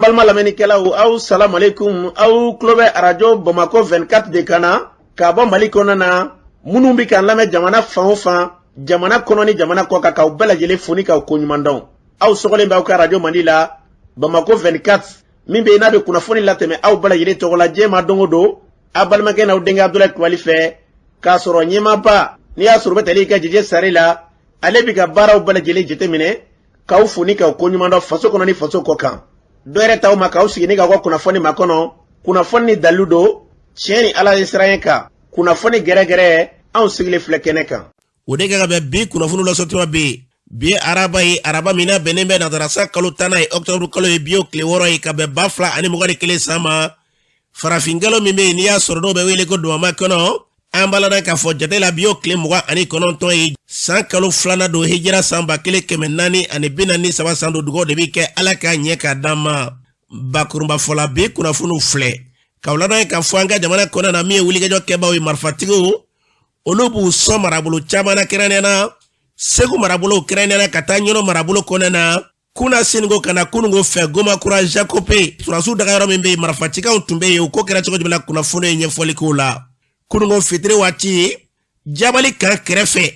Balima lamɛnnikɛlaw, aw salamalekun. Aw tulo bɛ Arajo Bamakɔ 24 de kan na k'a bɔ Mali kɔnɔ na. Minnu bɛ k'an lamɛn jamana fan o fan, jamana kɔnɔ ni jamana kɔ kan, k'aw bɛɛ lajɛlen fo ni k'aw koɲuman dɔn. Aw sɔgɔlen bɛ aw ka arajo mandi la, Bamakɔ 24, min bɛ yen n'a bɛ kunnafoni latɛmɛ aw bɛɛ lajɛlen tɔgɔ la diɲɛ ma don o don, aw balimakɛ n'aw denkɛ Abudulayi Kulubali fɛ, k'a sɔrɔ ɲɛmaaba n'i y'a sɔrɔ bɛ tali kɛ Jɛjɛ Sare la, ale bɛ ka baaraw bɛɛ lajɛlen jateminɛ, k'aw fo ni k'aw koɲuman dɔn faso kɔnɔ ni faso kɔ kan. Dɔ yɛrɛ t'aw ma k'aw sigi ni k'aw ka kunnafoni makɔnɔ, kunnafoni ni dalilu don, tiɲɛ ni Ala ye siran kan, kunnafoni gɛrɛgɛrɛ, anw sigilen filɛ kɛnɛ kan. O de kan ka bɛn bi kunnafoni lasɔtuma bɛ yen. Bi ye araba ye, araba min n'a bɛnnen bɛ natarasa kalo 10nan ye, ɔkutɔburu kalo ye, bi o tile 6 ye, ka bɛn 2021 san ma. Farafinkalo min bɛ yen n'i y'a sɔrɔ n'o bɛ wele ko dɔgɔma kɔnɔ, an b'a ladɔn k'a fɔ jate la bi o tile 29 ye, san kalo 2nan don, hijira san 1443 san don. Dugaw de bɛ kɛ Ala k'a ɲɛ k'a d'an ma. Bakurunba fɔla, bi kunnafoniw filɛ k'aw ladɔn k'a fɔ an ka jamana kɔnɔ na, min ye wulikajɔ kɛbaaw ye, marifatigiw, olu b'u sɔn marabolo caman na, kɛrɛnkɛrɛnnenya na Segu marabolo, kɛrɛnkɛrɛnnenya na ka taa Ɲɔnɔ marabolo kɔnɔna na, kunna siniko ka na kununko fɛ, Gomakura, Jakope, sɔrɔdasiw dagayɔrɔ min bɛ yen, marifatigiw tun bɛ yen. O ko kɛra cogo jumɛn na? Kunnafoni ye ɲɛfɔli k'o la. Kununko fitiri waati, Jabali kan kɛrɛfɛ,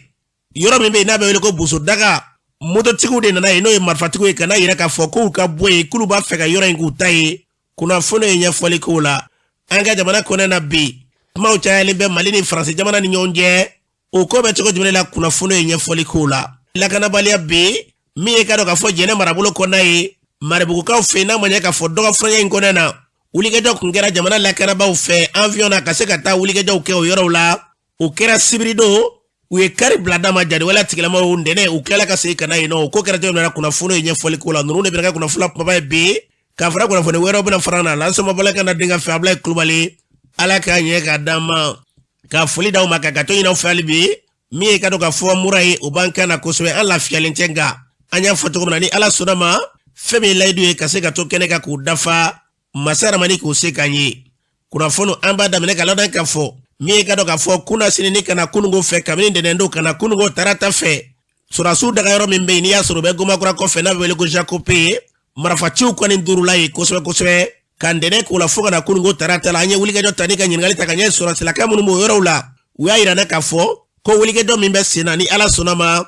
yɔrɔ min bɛ yen n'a bɛ wele ko Bosodaga, mototigiw de nana yen, n'o ye marifatigiw ye, ka n'a yira k'a fɔ k'u ka bɔ yen, k'olu b'a fɛ ka yɔrɔ in k'u ta ye. Kunnafoni ye ɲɛfɔli k'o la. An ka jamana kɔnɔ na bi, kumaw cayalen bɛ Mali ni Faransi jamana ni ɲɔgɔn cɛ. O ko bɛ cogo jumɛn la? Kunnafoni ye ɲɛfɔli k'o la. Lakanabaliya bɛ min ye, ka dɔn k'a fɔ Jɛnɛ marabolo kɔnɔna ye, Maribugukaw fɛ, n'a ma ɲɛ k'a fɔ dɔgɔfuranya in kɔnɔna na, wulikajɔ tun kɛra jamana lakanabaaw fɛ avion na ka se ka taa wulikajɔw kɛ o yɔrɔw la. O kɛra sibiridon, u ye kari bila dama jadiwaleya tigilamaw ntɛnɛn, u tilala ka segin ka na yen nɔ. O ko kɛra cogo min na, kunnafoni ye ɲɛfɔli k'o la. Ninnu de bɛna kɛ kunnafoni kumaba ye bi, ka fara kunnafoni wɛrɛw bɛna fara na. Lansoma Balakan na denkɛ fɛ, Abulayi Kulubali, Ala k'a ɲɛ k'a d'an ma. Ka foli d'aw ma, ka gato ɲini aw fɛ hali bi. Min ye ka dɔn ka fɔ mura ye, o b'an kan na kosɛbɛ, an lafiyalen tɛ, nka an y'a fɔ cogo min na, ni Ala sɔnna ma, fɛn min ye layidu ye ka se ka to kɛnɛ kan k'u dafa, masa ramani k'o se k'an ye. Kunnafoni an b'a daminɛ ka ladɔn ka fɔ min ye, ka dɔn k'a fɔ kunna sini ka na kununko fɛ, kabini ntɛnɛn don ka na kununko tarata fɛ, sɔrɔdasiw dagayɔrɔ min bɛ yen n'i y'a sɔrɔ u bɛ Gomakura kɔfɛ, n'a bɛ wele ko Jakope ye, marifaciw kɔni durula yen kosɛbɛ kosɛbɛ ka ntɛnɛn k'o la fo ka na kununko tarata la. An ye wulikajɔ ta ni ka ɲininkali ta ka ɲɛ sɔrɔdasilaka minnu b'o yɔrɔw la, u y'a yira na k'a fɔ ko wulikajɔ min bɛ sen na, ni Ala sɔnna ma,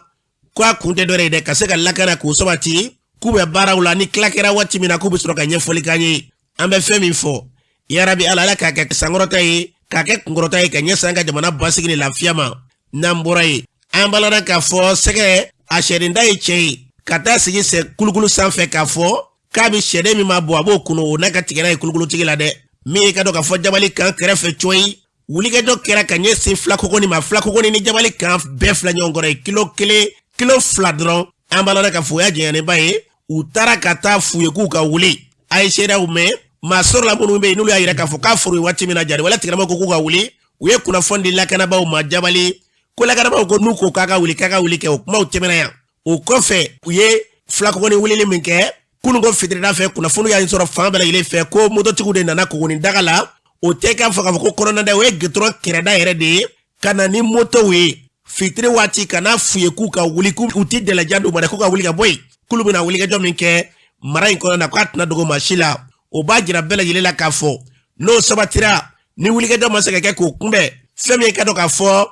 ko a kun tɛ dɔwɛrɛ ye dɛ, ka se ka lakana k'o sabati. K'u bɛ baaraw la, ni tila kɛra waati min na, k'u bɛ sɔrɔ ka ɲɛfɔli k'an ye. An bɛ fɛn min fɔ, yarabi Ala, Ala k'a kɛ sankɔrɔta ye, k'a kɛ kunkɔrɔta ye, ka ɲɛsin an ka jamana basigi ni lafiya ma. N'an bɔra yen, an b'a ladɔn k'a fɔ sɛgɛ a sɛdenda ye cɛ ye ka taa sigi sɛ kulukulu sanfɛ k'a fɔ k'a bɛ sɛden min ma bɔ, a b'o kunu, o n'a ka tigɛ n'a ye kulukulutigi la dɛ. Min ye ka dɔn k'a fɔ Jabali kan kɛrɛfɛ cɔyi, wulikajɔ kɛra ka ɲɛsin Filakɔgɔni ma. Filakɔgɔni ni Jabali kan bɛɛ filɛ ɲɔgɔn kɔrɔ ye, kilo 1, kilo 2 dɔrɔn. An b'a ladɔn k'a fɔ o y'a janyaniba ye. U taara ka taa f'u ye k'u ka wuli. A ye seereyaw mɛn, maa sɔrɔla minnu bɛ yen n'olu y'a yira k'a fɔ k'a fɔr'u ye waati min na, jariwale tigilamaw ko k'u ka wuli, u ye kunnafoni di lakanabaaw ma Jabali, ko lakanabaaw ko n'u ko k'a ka wuli, k'a ka wuli kɛ. O kumaw tɛmɛna yan. O kɔfɛ, u ye Filakɔgɔni wulili min kɛ kununko fitirida fɛ, kunnafoni y'a sɔrɔ fan bɛɛ lajɛlen fɛ ko mototigiw de nana Kogoni daga la. O tɛ k'a fɔ k'a fɔ ko kɔnɔna dɛ, o ye gitɔrɔn kɛrɛda yɛrɛ de ye, ka na ni motow ye fitiri waati, ka n'a f'u ye k'u ka wuli, k'u ti dɛlɛjan d'u ma dɛ, k'u ka wuli ka bɔ yen, k'olu bɛna wulikajɔ min kɛ mara in kɔnɔ na, k'a tɛna dogo maa si la. O b'a jira bɛɛ lajɛlen la k'a fɔ n'o sabatira, ni wulikajɔ ma se ka kɛ k'o kunbɛn, fɛn min ka dɔn k'a fɔ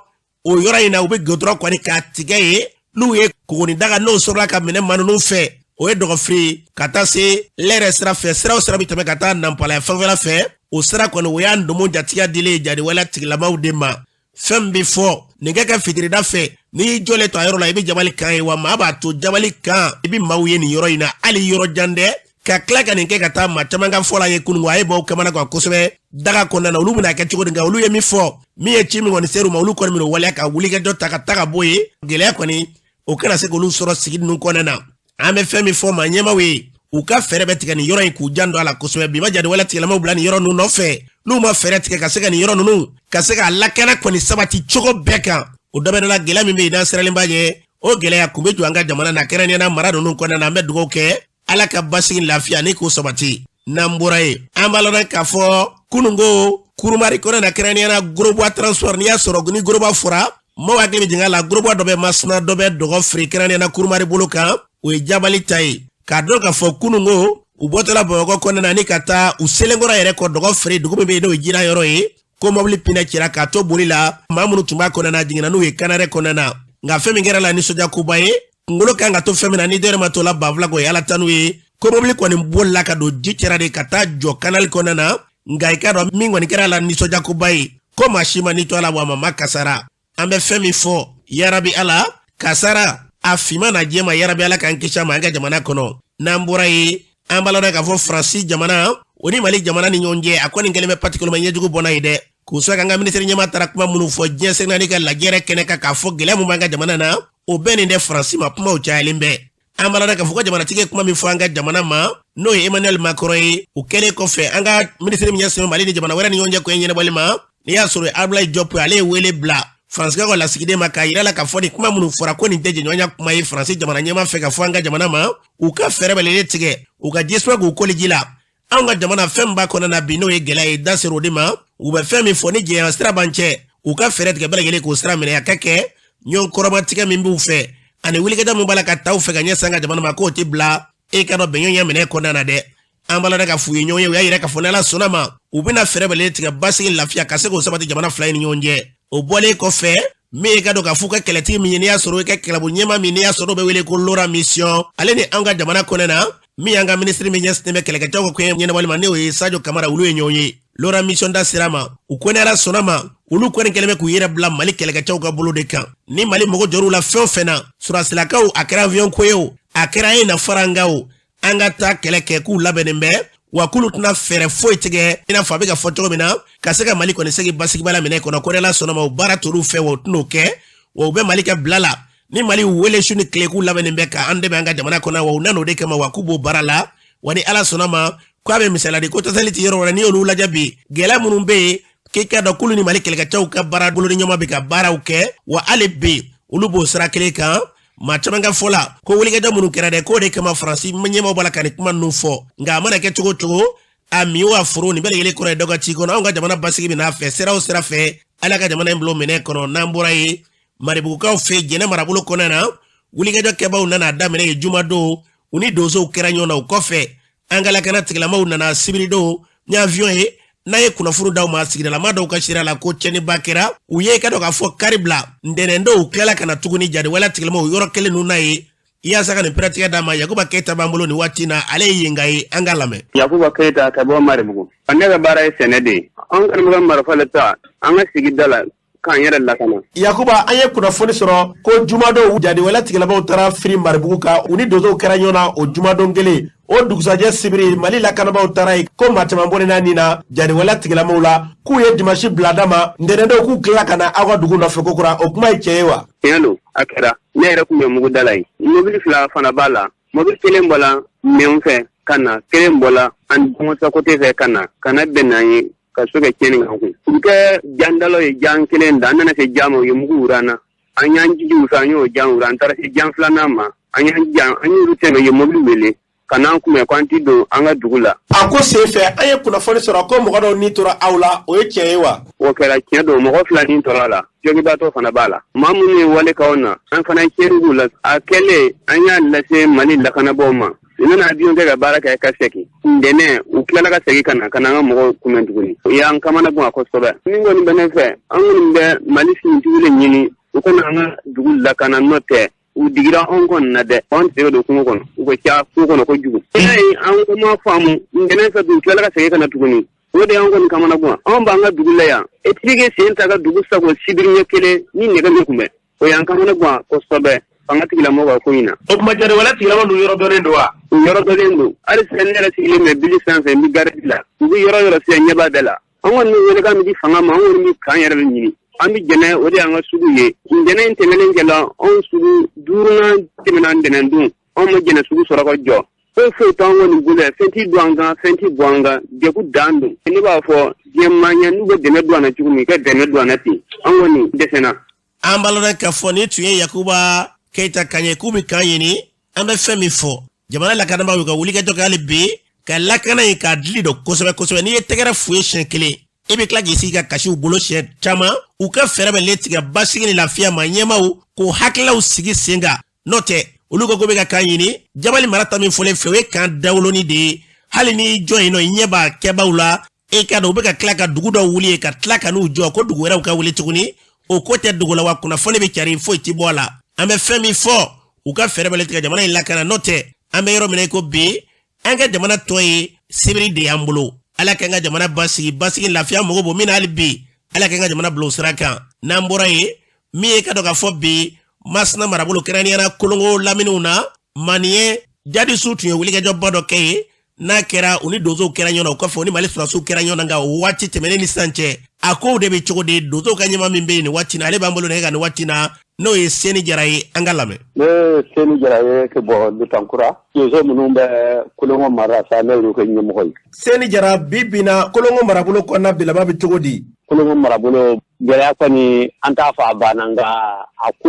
o yɔrɔ in na, u bɛ gitɔrɔn kɔni k'a tigɛ ye. N'u ye Kogoni daga, n'o sɔrɔla ka minɛ maa ninnu fɛ, o ye Dɔgɔfiri ka taa se Lɛrɛ sira fɛ, sira o sira bɛ tɛmɛ ka taa Nanpalaya fanfɛla fɛ, o sira kɔni, o y'a ndomo jatigiya dilen ye jadiwaleya tigilamaw de ma. Fɛn min bɛ fɔ nin ka kɛ fitirida fɛ, n'i y'i jɔlen to a yɔrɔ la, i bɛ Jabali kan ye, wa maa b'a to Jabali kan, i bɛ maaw ye nin yɔrɔ in na, hali yɔrɔ jan dɛ. Ka tila ka nin kɛ ka taa maa caman ka fɔ la ye kununko, a ye maaw kamana gan kosɛbɛ daga kɔnɔna na. Olu bɛna kɛ cogo di? Nka olu ye min fɔ, min ye ci min kɔni ser'u ma, olu kɔni bɛna o waleya ka wulikajɔ ta ka taa ka bɔ yen. Gɛlɛya kɔni, o kana se k'olu sɔrɔ sigi ninnu kɔnɔna na. An bɛ fɛn min fɔ maa ɲɛmaaw ye, u ka fɛɛrɛ bɛ tigɛ nin yɔrɔ in k'u janto a la kosɛbɛ. Bi ma jadiwale tigilamaw bila nin yɔrɔ ninnu nɔfɛ, n'u ma fɛɛrɛ tigɛ ka se ka nin yɔrɔ ninnu ka se ka lakana kɔni sabati cogo bɛɛ kan, o dɔ bɛ la gɛlɛya min bɛ yen n'an sirannen b'a ɲɛ, o gɛlɛya kun bɛ jɔ an ka jamana na, kɛrɛnkɛrɛnnenya la mara ninnu kɔnɔna na. An bɛ dugawu kɛ Ala ka basigi, lafiya ni k'o sabati. N'an bɔra yen, an b'a ladɔn k'a fɔ kununko Kurumari kɔnɔ na, kɛrɛnkɛrɛnnenya la Gros-Bois Transport. N'i y'a sɔrɔ ni Gros-Bois fɔra, maaw hakili bɛ jigin a la, Gros-Bois dɔ bɛ Masina, dɔ bɛ Dɔgɔfiri, kɛrɛnkɛrɛnnenya la Kurumari bolo kan, o ye Jabali ta ye. K'a dɔn k'a fɔ kununko U bɔtɔla Bamakɔ kɔnɔna na ni ka taa u selenkɔrɔ yɛrɛ kɔ dɔgɔ feere dugu min bɛ yen, n'o ye jira yɔrɔ ye, ko mɔbili pinɛ cira k'a to boli la. Maa minnu tun b'a kɔnɔna na, jiginna n'u ye kanarɛ kɔnɔna na. Nka fɛn min kɛra la nisɔndiyakoba ye, kunkolo kan ka to fɛn min na ni dɔwɛrɛ ma to la banfula kɔ, o ye Ala tanu ye, ko mɔbili kɔni bolila ka don ji cɛra de ka taa jɔ kanali kɔnɔna na. Nka i k'a dɔn, min kɔni kɛra la nisɔndiyakoba ye, ko maa si ma ni to a la, wa maa ma kasara. An bɛ fɛn min fɔ, yarabi Ala, kasara a finma na jɛma, yarabi Ala k'an kisi a ma an ka jamana kɔnɔ. N'an bɔra yen, an b'a lɔn k'a fɔ Faransi jamana o ni Mali jamana ni ɲɔgɔn cɛ, a kɔni kɛlen bɛ patikoloma ɲɛjugu bɔnna ye dɛ, k'u sɔrɔ k'an ka minisiri ɲɛmaa taara kuma minnu fɔ diɲɛ seleke naani ka lajɛrɛ kɛnɛ kan, k'a fɔ gɛlɛya min b'an ka jamana na, o bɛɛ nin tɛ Faransi ma, kumaw cayalen bɛɛ. An b'a lɔn k'a fɔ ko jamanatigi ye kuma min fɔ an ka jamana ma, n'o ye Emmanuel Macron ye, o kɛlen kɔfɛ, an ka minisiri min ɲɛsinnen Mali ni jamana wɛrɛ ni ɲɔgɔn cɛ ko ɲɛnabɔli ma, n'i y'a sɔrɔ Abdoulaye Diop, ale ye wele bila Faransi ka lasigiden ma k'a yira la k'a fɔ nin kuma minnu fɔra, ko nin tɛ jɛɲɔgɔnya kuma ye Faransi jamana ɲɛmaa fɛ ka fɔ an ka jamana ma, u ka fɛɛrɛ bɛɛ lajɛlen tigɛ, u ka jisuma k'u koli ji la. Anw ka jamana, fɛn min b'a kɔnɔ na bi, n'o ye gɛlɛya ye, da sera o de ma. U bɛ fɛn min fɔ, ni jɛɲɔgɔn sira b'an cɛ, u ka fɛɛrɛ tigɛ bɛɛ lajɛlen k'o sira minɛ, a ka kɛ ɲɔgɔn kɔrɔmatigɛ min b'u fɛ ani wulikajɔ min b'a la ka ta u fɛ ka ɲɛsin an ka jamana ma, k'o tɛ bila e ka dɔn bɛnɲɔgɔnya minɛ kɔnɔna na dɛ. An b'a la ka f'u ye ɲɔgɔn ye, u y'a yira k'a fɔ n'Ala sɔnna ma, u bɛna fɛɛrɛ bɛɛ lajɛlen tigɛ basigi, lafiya ka se k'o sabati jamana fila in ni ɲɔgɔn cɛ. O bɔlen kɔfɛ, min ye ka dɔn k'a f'u ka kɛlɛtigi min ye, n'i y'a sɔrɔ i ka kɛlɛbolo ɲɛmaa min, n'i y'a sɔrɔ o bɛ wele ko Laurent Meetion, ale ni an ka jamana kɔnɛ na, min y'an ka minisiri min ɲɛsinnen bɛ kɛlɛkɛcɛw ka koɲɛ ɲɛnabɔli ma, n'o ye Sadio Kamara, olu ye ɲɔgɔn ye. Laurent Meetion da sera ma, u ko ni Ala sɔnna ma, olu kɔni kɛlen bɛ k'u yɛrɛ bila Mali kɛlɛkɛcɛw ka bolo de kan. Ni Mali mago jɔr'u la fɛn o fɛn na, sɔrɔdasilakaw, a kɛra avion ko ye o, a kɛra e na fara an kan o, an ka taa kɛlɛ kɛ, k'u labɛnnen bɛ, wa k'olu tɛna fɛɛrɛ foyi tigɛ, i n'a fɔ a bɛ ka fɔ cogo min na, ka se ka Mali kɔni segin basigiba la minɛ kɔnɔ. Ko ni Ala sɔnna ma, o baara t'olu fɛ, wa u tɛn'o kɛ, wa u bɛ Mali kɛ bila la. Ni Mali wele su ni tile, k'u labɛnnen bɛ ka an dɛmɛ an ka jamana kɔnɔ, wa u nan'o de kama, wa k'u b'o baara la. Wa ni Ala sɔnna ma, k'a bɛ misaliya di ko tasali ti yɔrɔ wɛrɛ. N'i y'olu lajɛ bi, gɛlɛya minnu bɛ yen, k'i ka dɔn k'olu ni Mali kɛlɛkɛcɛw ka baara bolo ni ɲɔgɔn bɛ ka baaraw kɛ, wa hali bi olu b'o sira kelen kan. Maa caman ka fɔ la ko wulikajɔ minnu kɛra dɛ, k'o de kama Faransi ɲɛmaaw b'a la ka nin kuma ninnu fɔ. Nka a mana kɛ cogo o cogo, a mi o a foro, nin bɛɛ lajɛlen kɔrɔ ye dɔ ka ci kɔnɔ. Anw ka jamana basigi bɛ n'a fɛ sira o sira fɛ, Ala ka jamana in bila minɛ kɔnɔ. N'an bɔra yen, Maribugukaw fɛ Jɛnɛ marabolo kɔnɔ na, wulikajɔ kɛbaaw nana daminɛ yen jumadon, u ni donsow kɛra ɲɔgɔn na. O kɔfɛ, an ka lakana tigilamaw nana sibiridon ni avion ye. N'a ye kunnafoni d'aw ma, sigidalama dɔw ka sira la ko tiɲɛniba kɛra u ye. I ka dɔn k'a fɔ kari bila ntɛnɛn don, u tilala ka na tuguni jadiwale tigilamaw yɔrɔ kelen ninnu na ye yaasa ka nin pɛrɛtigɛ d'a ma. Yakuba Keyita b'an bolo nin waati na, ale ye yenka ye, an ka lamɛn. Yakuba Keyita ka bɔ Maribugu. Ne ka baara ye sɛnɛ de ye. An kɔni bɛ ka marifa le ta an ka sigida la k'an yɛrɛ lakana. Yakuba, an ye kunnafoni sɔrɔ ko jumadon, jadiwale tigilamaw taara firi Maribugu kan, u ni donsow kɛra ɲɔgɔn na o jumadon kelen. O dugusajɛ sibiri, Mali lakanabaaw taara yen, ko maa caman bɔnɛna nin na jadiwale tigilamaw la, k'u ye dimasi bila da ma ntɛnɛndon, k'u tila ka na aw ka dugu nɔfɛ kokura. O kuma ye tiɲɛ ye wa? Tiɲɛ don, a kɛra. Ne yɛrɛ tun bɛ muguda la yen. Mobili fila fana b'a la. Mobili kelen bɔla Mɛn fɛ ka na, kelen bɔla an Dɔngɔsa kote fɛ ka na, ka na bɛn n'an ye ka so kɛ tiɲɛni kan kun. U kɛ jandalaw ye jan kelen da, an nana se jan ma, u ye mugu wura an na. An y'an jiji u fɛ, an y'o jan wura, an taara se jan filanan ma, an y'an jija, an y'olu tɛmɛ, u ye mobili wele ka n'an kunbɛn ko an ti don an ka dugu la. A ko sen fɛ, an ye kunnafoni sɔrɔ ko mɔgɔ dɔw ni tora aw la, o ye tiɲɛ ye wa? O kɛra, tiɲɛ don, mɔgɔ fila ni tora a la, jogibatɔ fana b'a la. Maa minnu ye wale k'anw na, an fana ye tiɲɛni k'u la. A kɛlen, an y'a lase Mali lakanabaaw ma. U nana avion kɛ ka baara kɛ ka segin. Ntɛnɛn, u tilala ka segin ka na ka na an ka mɔgɔw kunbɛn tuguni. U y'an kamana gan kosɛbɛ. Min kɔni bɛ ne fɛ, an kɔni bɛ Mali finitigiw de ɲini u ka na an ka dugu lakana, n'o tɛ u digira anw kɔni na dɛ. Anw tɛ se ka don kungo kɔnɔ, u ka ca kungo kɔnɔ kojugu. I y'a ye, an ko ma faamu, ntɛnɛn fɛ dun, u tilala ka segin ka na tuguni. O de y'an kɔni kamana gan. Anw b'an ka dugu la yan, e tɛ se sen ta ka dugu sago sibiri ɲɛ kelen ni nɛgɛ min kunbɛn. O y'an kamana gan kosɛbɛ fanga tigilamɔgɔw ka ko in na. O tuma, jadiwale tigilama ninnu yɔrɔ dɔnnen don wa? U yɔrɔ dɔnnen don. Hali sisan, ne yɛrɛ sigilen bɛ bili sanfɛ, n bɛ garidi la. U bɛ yɔrɔ yɔrɔ sisan, ɲɛ b'a bɛɛ la. An kɔni bɛ welekan min di fanga ma, an kɔni bɛ kan yɛrɛ de ɲini. An bɛ Jɛnɛ, o de y'an ka sugu ye. Ntɛnɛn in tɛmɛnen kɛla anw sugu duurunan tɛmɛna ntɛnɛn don. Anw ma Jɛnɛ sugu sɔrɔ ka jɔ. Foyi foyi t'an kɔni bolo yan, fɛn t'i don an kan, fɛn t'i bɔ an kan, degun dan don. Ne b'a fɔ diɲɛ maa ɲɛ, n'u bɛ dɛmɛ don an na cogo min, i ka dɛmɛ don an na ten. An kɔni dɛsɛna. An b'a lɔn k'a fɔ nin tun ye Yakuba Keyita kan ye k'u bɛ kan ɲini. An bɛ fɛn min fɔ, jamana lakanabaaw y'u ka wulikajɔ kɛ hali bi ka lakana in k'a dili don kosɛbɛ kosɛbɛ. N'i ye tɛgɛrɛ f'u ye siɲɛ kelen, i bɛ tila k'i sigi ka kasi u bolo siɲɛ caman. U ka fɛɛrɛ bɛ tigɛ basigi ni lafiya ma, ɲɛmaaw k'o hakililaw sigi sen kan. N'o tɛ, olu ko ko bɛ ka kan ɲini. Jabali mara ta min fɔlen fɛ, o ye kan dawoloni de ye. Hali n'i jɔ yen nɔ, i ɲɛ b'a kɛbaw la. E k'a dɔn, u bɛ ka tila ka dugu dɔ wuli yen, ka tila ka n'u jɔ ko dugu wɛrɛw ka wuli tuguni. O ko tɛ dogo la wa, kunnafoni bɛ cari, foyi ti bɔ a la. An bɛ fɛn min fɔ, u ka fɛɛrɛ bɛɛ tigɛ jamana in lakana. N'o tɛ, an bɛ yɔrɔ min na i ko bi, an ka jamana tɔ ye sibiri de y'an bolo. Ala k'an ka jamana basigi, basigi lafiya mago b'o min na hali bi. Ala k'an ka jamana bila o sira kan. N'an bɔra yen, min ye ka dɔn k'a fɔ bi, Masina marabolo, kɛrɛnkɛrɛnnenya la Kolongo laminiw na, maniye jadisiw tun ye wulikajɔba dɔ kɛ yen. N'a kɛra u ni donsow kɛra ɲɔgɔn na, o kɔfɛ u ni Mali sɔrɔdasiw kɛra ɲɔgɔn na. Nka o waati tɛmɛnen ni sisan cɛ, a kow de bɛ cogo di? Donsow ka ɲɛmaa min bɛ yen nin waati na, ale b'an bolo nɛgɛ kan nin waati na, n'o ye Seni Jara ye. An ka lamɛn. Ne ye Seni Jara ye ka bɔ Lutankura. Donso minnu bɛ Kolongo mara sa, ne y'olu kɛ ɲɛmɔgɔ ye. Seni Jara, bi bi na, Kolongo marabolo kɔnɔna bilama bɛ cogo di? Kolongo marabolo gɛlɛya kɔni, an t'a fɔ a banna, nka a ko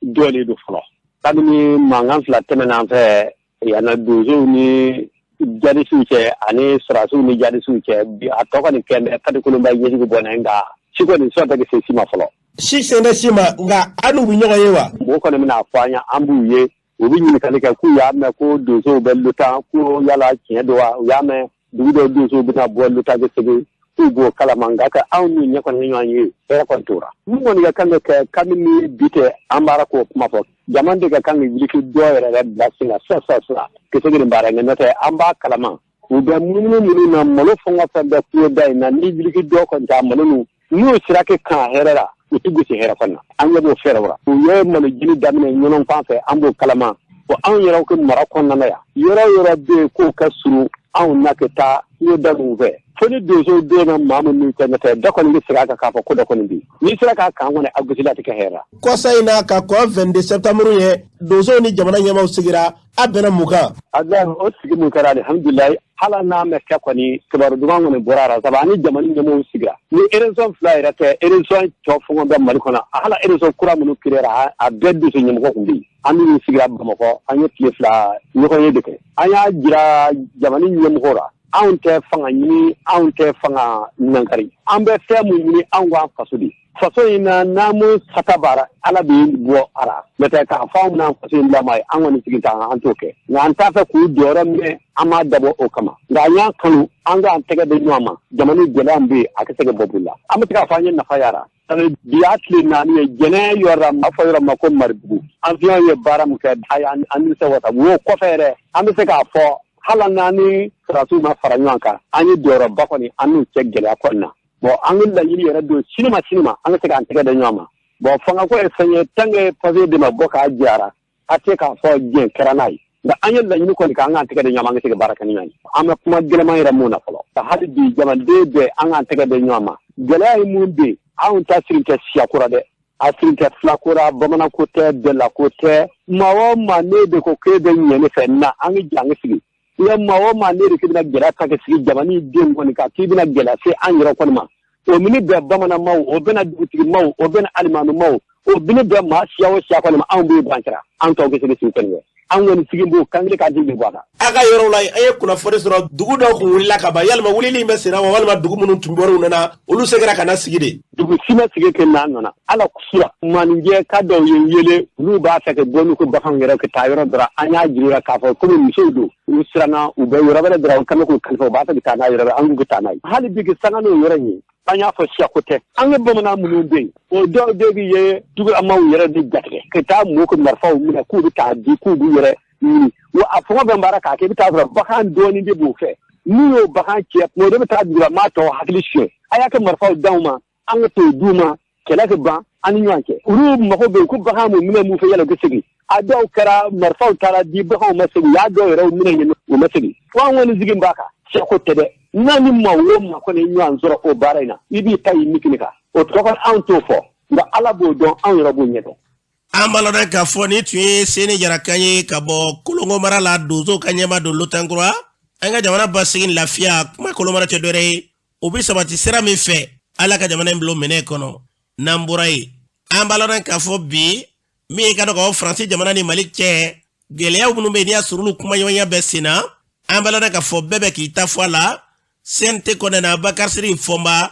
dɔɔnin don fɔlɔ. Kabini mankan fila tɛmɛna an fɛ yan na, donsow ni jadisiw cɛ ani sɔrɔdasiw ni jadisiw cɛ, bi a tɔ kɔni kɛn bɛ kadi kolonba ɲɛjugu bɔnna, nka si kɔni sɔn tɛ se si ma fɔlɔ. Si sen tɛ si ma, nka an n'u bɛ ɲɔgɔn ye wa? Mɔgɔ kɔni bɛna fɔ an ye, an b'u ye, u bɛ ɲininkali kɛ k'u y'a mɛn ko donsow bɛ Lutan, ko yala tiɲɛ don wa? U y'a mɛn dugu dɔw donsow bɛna bɔ Lutan ka segin, k'u b'o kalama. Nka ka anw n'u ɲɛ kɔni ɲɔgɔn ye, hɛrɛ kɔni tora. Mun kɔni ka kan ka kɛ, kabini bi tɛ an b'ara k'o kuma fɔ, jama de ka kan ka wuli dɔ yɛrɛ yɛrɛ bila sen kan sisan sisan sisan ka se ka nin baara in kɛ. N'o tɛ, an b'a kalama u bɛ munumunu minnu na, malo fɛn o fɛn bɛ kungo da in na, ni wuli dɔ kɔni t'a malo ninnu, n'u sera kɛ kan hɛrɛ la, u tɛ gosi hɛrɛ kɔni na. An ɲɛ b'o fɛɛrɛw la. U ye malo jini daminɛ ɲɔnɔn fan fɛ, an b'o kalama. Bon, anw yɛrɛw ka mara kɔnɔna na yan, yɔrɔ o yɔrɔ bɛ yen k'o ka surun anw na ka taa kungo da ninnu fɛ, fo ni donsow donna maa minnu cɛ. N'o tɛ, dɔ kɔni bɛ segin a kan k'a fɔ ko dɔ kɔni bɛ yen. N'i sera k'a kan kɔni, a gosili a tɛ kɛ hɛrɛ la. Kɔsa in na, ka kɔn 22 septembre ɲɛ, donsow ni jamana ɲɛmaaw sigira, a bɛnna mun kan? O sigi mun kɛra, alihamudulilayi, hali n'a ma kɛ kɔni, kibaru duman kɔni bɔra a la, sabu ani jamana ɲɛmɔgɔw sigira. Ni région fila yɛrɛ tɛ, région tɔ fɛn bɛ Mali kɔnɔ, hali région kura minnu créera, a bɛɛ donso ɲɛmɔgɔ tun bɛ yen. An n'u sigira Bamakɔ, an ye tile 2 ɲɔgɔn ye de kɛ. An y'a jira jamana ɲɛmɔgɔw la, anw tɛ fanga ɲini, anw tɛ fanga nankari. An bɛ fɛn mun ɲini, anw k'an faso de faso in na, n'an mu sata baara, Ala bɛ bɔ a la. N'o tɛ, k'a fɔ anw bɛna faso in bila maa ye, an kɔni sigi t'an, an t'o kɛ. Nka an t'a fɛ k'u jɔyɔrɔ minɛ, an m'a dabɔ o kama. Nka an y'a kanu, an k'an tɛgɛ bɛ ɲɔgɔn ma, jamana gɛlɛya min bɛ yen, a ka se ka bɔ bolo la. An bɛ se k'a fɔ an ye nafa yara. Bi y'a tile 4 ye, jɛnɛ yɔrɔ la, a fɔ yɔrɔ ma ko Maribugu, an fiɲɛ ye baara min kɛ, a y'an nimisa wasa. Wo kɔfɛ yɛrɛ, an bɛ se k'a fɔ hali n'an ni sɔrɔdasiw ma fara ɲɔgɔn kan, an ye jɔyɔrɔba kɔni an n'u cɛ gɛlɛya kɔni na. Bon, an ka laɲini yɛrɛ don, sini ma sini ma, an ka se k'an tɛgɛ da ɲɔgɔn ma. Bon, fangako ye fɛn ye, tant que papier de ma bɔ k'a jara, a tɛ k'a fɔ diɲɛ kɛra n'a ye. Nka an ye laɲini kɔni k'an k'an tɛgɛ da ɲɔgɔn ma, an ka se ka baara kɛ ni ɲɔgɔn ye. An bɛ kuma gɛlɛman yɛrɛ mun na fɔlɔ, hali bi jamanaden bɛɛ, an k'an tɛgɛ da ɲɔgɔn ma. Gɛlɛya ye mun bɛ yen, anw ta siri tɛ siya ko ra dɛ, a siri tɛ fila ko ra, bamanan ko tɛ, bɛla ko tɛ. Maa o maa ne de ko k'e bɛ ɲɛ ne fɛ na, an ka jɛ an ka sigi. Nka maa o maa ne de k'i bɛna gɛlɛya ta ka sigi jamana den kɔni kan, k'i bɛna gɛlɛya se an yɛrɛ kɔni ma, o mini bɛn bamananmaw, o bɛna dugutigimaw, o bɛna alimamimaw, o bini bɛn maa siya o siya kɔni ma, anw b'o ban kɛra an tɔw bɛ se ka sigi kɔni kɛ. An kɔni sigi b'o kan kelen k'an jigi bɔ a kan. A ka yɔrɔw la, an ye kunnafoni sɔrɔ dugu dɔw kun wulila ka ban. Yalima wulili in bɛ senna wa, walima dugu minnu tun bɔra u nana, olu seginna ka na sigi de? Dugu si ma sigi kɛ n'a nana ala sura maninjɛ ka dɔw ye wele, olu b'a fɛ ka bɔ n'u ka baganw yɛrɛ ka taa yɔrɔ dɔrɔn. An y'a jira k'a fɔ komi musow don, u siranna, u bɛ yɔrɔ wɛrɛ dɔrɔn, u kɛlen k'u kalifa, u b'a fɛ ka taa n'a yɔrɔ wɛrɛ, an k'u ka taa n'a ye. Hali bi ka sanga n'o yɔrɔ in ye, an y'a fɔ siyako tɛ. An ka bamanan minnu bɛ yen, o dɔw de bɛ ye dugulamaw yɛrɛ de jatigɛ ka taa mɔgɔw ka marifaw minɛ k'u bɛ taa di k'u b'u yɛrɛ ɲini. Wa a fɛn o fɛn baara k'a kɛ, i bɛ taa sɔrɔ bagan dɔɔnin de b'o fɛ. N'u y'o bagan cɛ, o de bɛ taa dugulamaa tɔw hakili suɲɛ. A y'a kɛ marifaw d'anw ma, an ka t'o d'u ma, kɛlɛ kɛ ban an ni ɲɔgɔn cɛ. Olu mago bɛ yen ko bagan mun minɛ mun fɛ, yala u bɛ segin. A dɔw kɛra marifaw taara di, baganw ma segin, u y'a dɔw yɛrɛ minɛ yen, u ma segin. Fo an kɔni sigi b'a kan, siyako tɛ dɛ. N'a ni maa o maa kɔni ye ɲɔgɔn sɔrɔ o baara in na, i b'i ta y'i mikini kan. O tɔgɔ anw t'o fɔ, nka Ala b'o dɔn, anw yɛrɛ b'o ɲɛdɔn. An b'a lɔn k'a fɔ nin tun ye Seni Jara kan ye ka bɔ Kolongo mara la, donsow ka ɲɛmaa don Lotankura. An ka jamana basigi ni lafiya kuma kolomara tɛ dɔwɛrɛ ye, o bɛ sabati sira min fɛ, Ala ka jamana in bila minɛ kɔnɔ. N'an bɔra yen, an b'a lɔn k'a fɔ bi, min ye ka dɔn k'a fɔ Faransi jamana ni Mali cɛ gɛlɛyaw minnu bɛ yen, n'i y'a sɔrɔ olu kumaɲɔgɔnya bɛ sen na, an b'a lɔn k'a fɔ bɛɛ bɛ k'i ta fɔ a la. CNT kɔnɔna na, Bakari Sidiki Fɔnba,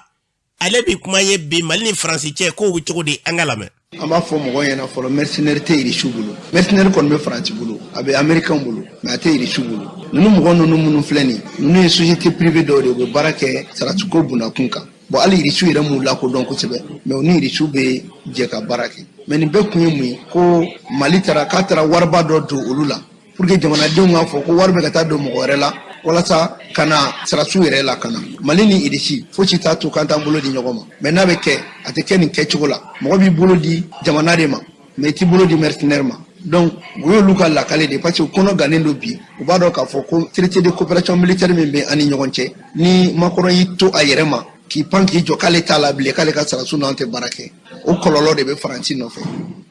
ale bi kuma ye bi Mali ni Faransi cɛ kow bɛ cogo di? An ka lamɛn. An b'a fɔ mɔgɔw ɲɛna fɔlɔ, mercenaire tɛ Irisiw bolo, mercenaire kɔni bɛ Faransi bolo. A bɛ américain bolo, mais a tɛ irisiw bolo. Ninnu mɔgɔ ninnu minnu filɛ nin, ninnu ye société privée dɔw de ye, u bɛ baara kɛ sarasiko bundakun kan. Bon, hali irisiw yɛrɛ m'u lakodɔn kosɛbɛ, mais u ni irisiw bɛ jɛ ka baara kɛ. Mais nin bɛɛ kun ye mun ye? Ko Mali taara k'a taara wariba dɔ don olu la pour que jamanadenw k'a fɔ ko wari bɛ ka taa don mɔgɔ wɛrɛ la walasa ka na sarasiw yɛrɛ lakana. Mali ni Irisi, fosi t'a to k'an t'an bolo di ɲɔgɔn ma, mais n'a bɛ kɛ, a tɛ kɛ nin kɛcogo la. Mɔgɔ b'i bolo di jamana de ma, mais i t'i bolo di mercenaire ma. Donc o y'olu ka lakale de, parce que u kɔnɔ gannen don bi. U b'a dɔn k'a fɔ ko traité de coopération militaire min bɛ an ni ɲɔgɔn cɛ, ni Macron y'i to a yɛrɛ ma k'i pan k'i jɔ k'ale t'a la bilen, k'ale ka sarasiw n'an tɛ baara kɛ, o kɔlɔlɔ de bɛ Faransi nɔfɛ.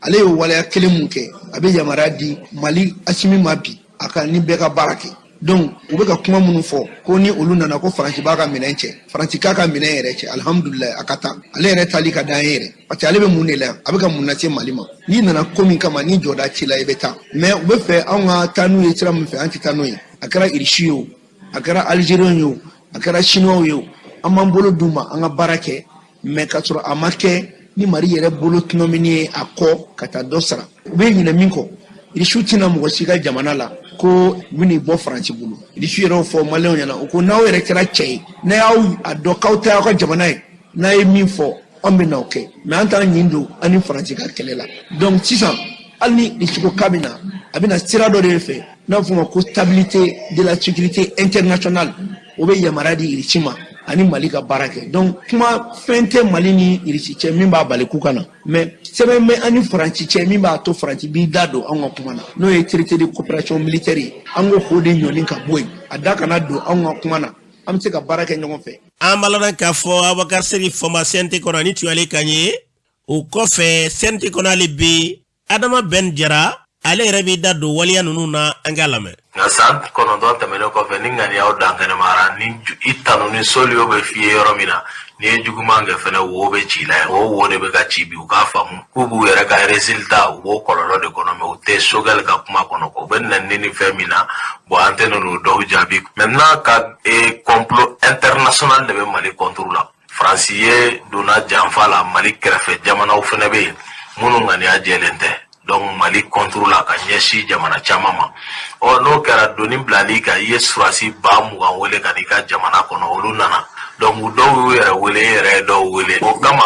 Ale ye waleya kelen mun kɛ, a bɛ yamaruya di Mali Asimi ma bi, a ka ni bɛɛ ka baara kɛ. Donc u bɛ ka kuma minnu fɔ ko ni olu nana, ko Faransi b'a ka minɛn cɛ, Faransi k'a ka minɛn yɛrɛ cɛ, alihamudulilayi, a ka taa. Ale yɛrɛ taali ka d'an ye yɛrɛ, parce que ale bɛ mun de la yan? A bɛ ka mun lase Mali ma? N'i nana ko min kama, ni jɔda t'i la, i bɛ taa. Mais u bɛ fɛ anw ka taa n'u ye sira min fɛ, an tɛ taa n'o ye. A kɛra Irisi ye o, a kɛra Algérien ye o, a kɛra Chinois ye o, an b'an bolo d'u ma, an ka baara kɛ, mais k'a sɔrɔ a ma kɛ ni Mali yɛrɛ bolo tɔnɔmini ye a kɔ ka taa dɔ sara. U bɛ ɲinɛ min kɔ, Irisiw tɛna mɔgɔ si ka jamana la ko u bɛn'i bɔ Faransi bolo. Irisiw yɛrɛ y'o fɔ Maliyɛnw ɲɛna, u ko n'aw yɛrɛ kɛra cɛ ye, n'a y'aw a dɔn k'aw ta y'aw ka jamana ye, n'a ye min fɔ, anw bɛ na o kɛ, mais an t'an ɲin don an ni Faransi ka kɛlɛ la. Donc sisan, hali ni Irisi ko k'a bɛ na, a bɛ na sira dɔ de fɛ n'a fɔ o ma ko stabilité de la sécurité internationale. O bɛ yamaruya di Irisi ma ani Mali ka baara kɛ. Donc kuma fɛn tɛ Mali ni Irisi cɛ min b'a bali k'u ka na, mais sɛbɛn bɛ an ni Faransi cɛ min b'a to Faransi b'i da don anw ka kuma na, n'o ye traité de coopération militaire ye. An ko k'o de ɲɔni ka bɔ yen, a da kana don anw ka kuma na, an bɛ se ka baara kɛ ɲɔgɔn fɛ. An b'a ladɔn k'a fɔ Abubakar Seri Fɔnba, CNT kɔnɔ, ni tuyalen kan ye. O kɔfɛ, CNT kɔnɔ hali bi, Adama Bɛn Jara, ale yɛrɛ b'i da don waleya ninnu na, an k'a lamɛn. Nka san 9 tɛmɛnen kɔfɛ, ni ŋaniyaw dankɛnɛmayara, ni i tanu ni soliyo bɛ f'i ye yɔrɔ min na, n'i ye juguman kɛ fɛnɛ, wo bɛ ci la. O wo de bɛ ka ci bi. U k'a faamu k'u b'u yɛrɛ ka résultat, u b'o kɔlɔlɔ de kɔnɔ, mais u tɛ Choguel ka kuma kɔnɔ. U bɛ nɛni ni fɛn min na, bon, an tɛ n'o dɔw jaabi. Maintenant, ka complot international de bɛ Mali contre la. Faransi ye donna janfa la Mali kɛrɛfɛ, jamanaw fɛnɛ bɛ yen minnu ŋaniya jɛlen tɛ. Donc Mali contre la ka ɲɛsin jamana caman ma. Ɔ, n'o kɛra, doni bilali kan, i ye surasi 20 000 wele ka n'i ka jamana kɔnɔ, olu nana. Donc dɔw y'u yɛrɛ wele, e yɛrɛ ye dɔw wele. O kama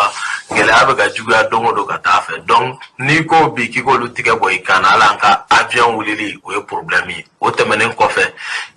gɛlɛya bɛ ka juguya don o don ka taa fɛ. Donc n'i ko bi k'i k'olu tigɛ bɔ i kan na, hali an ka avion wulili, o ye problème ye. O tɛmɛnen kɔfɛ,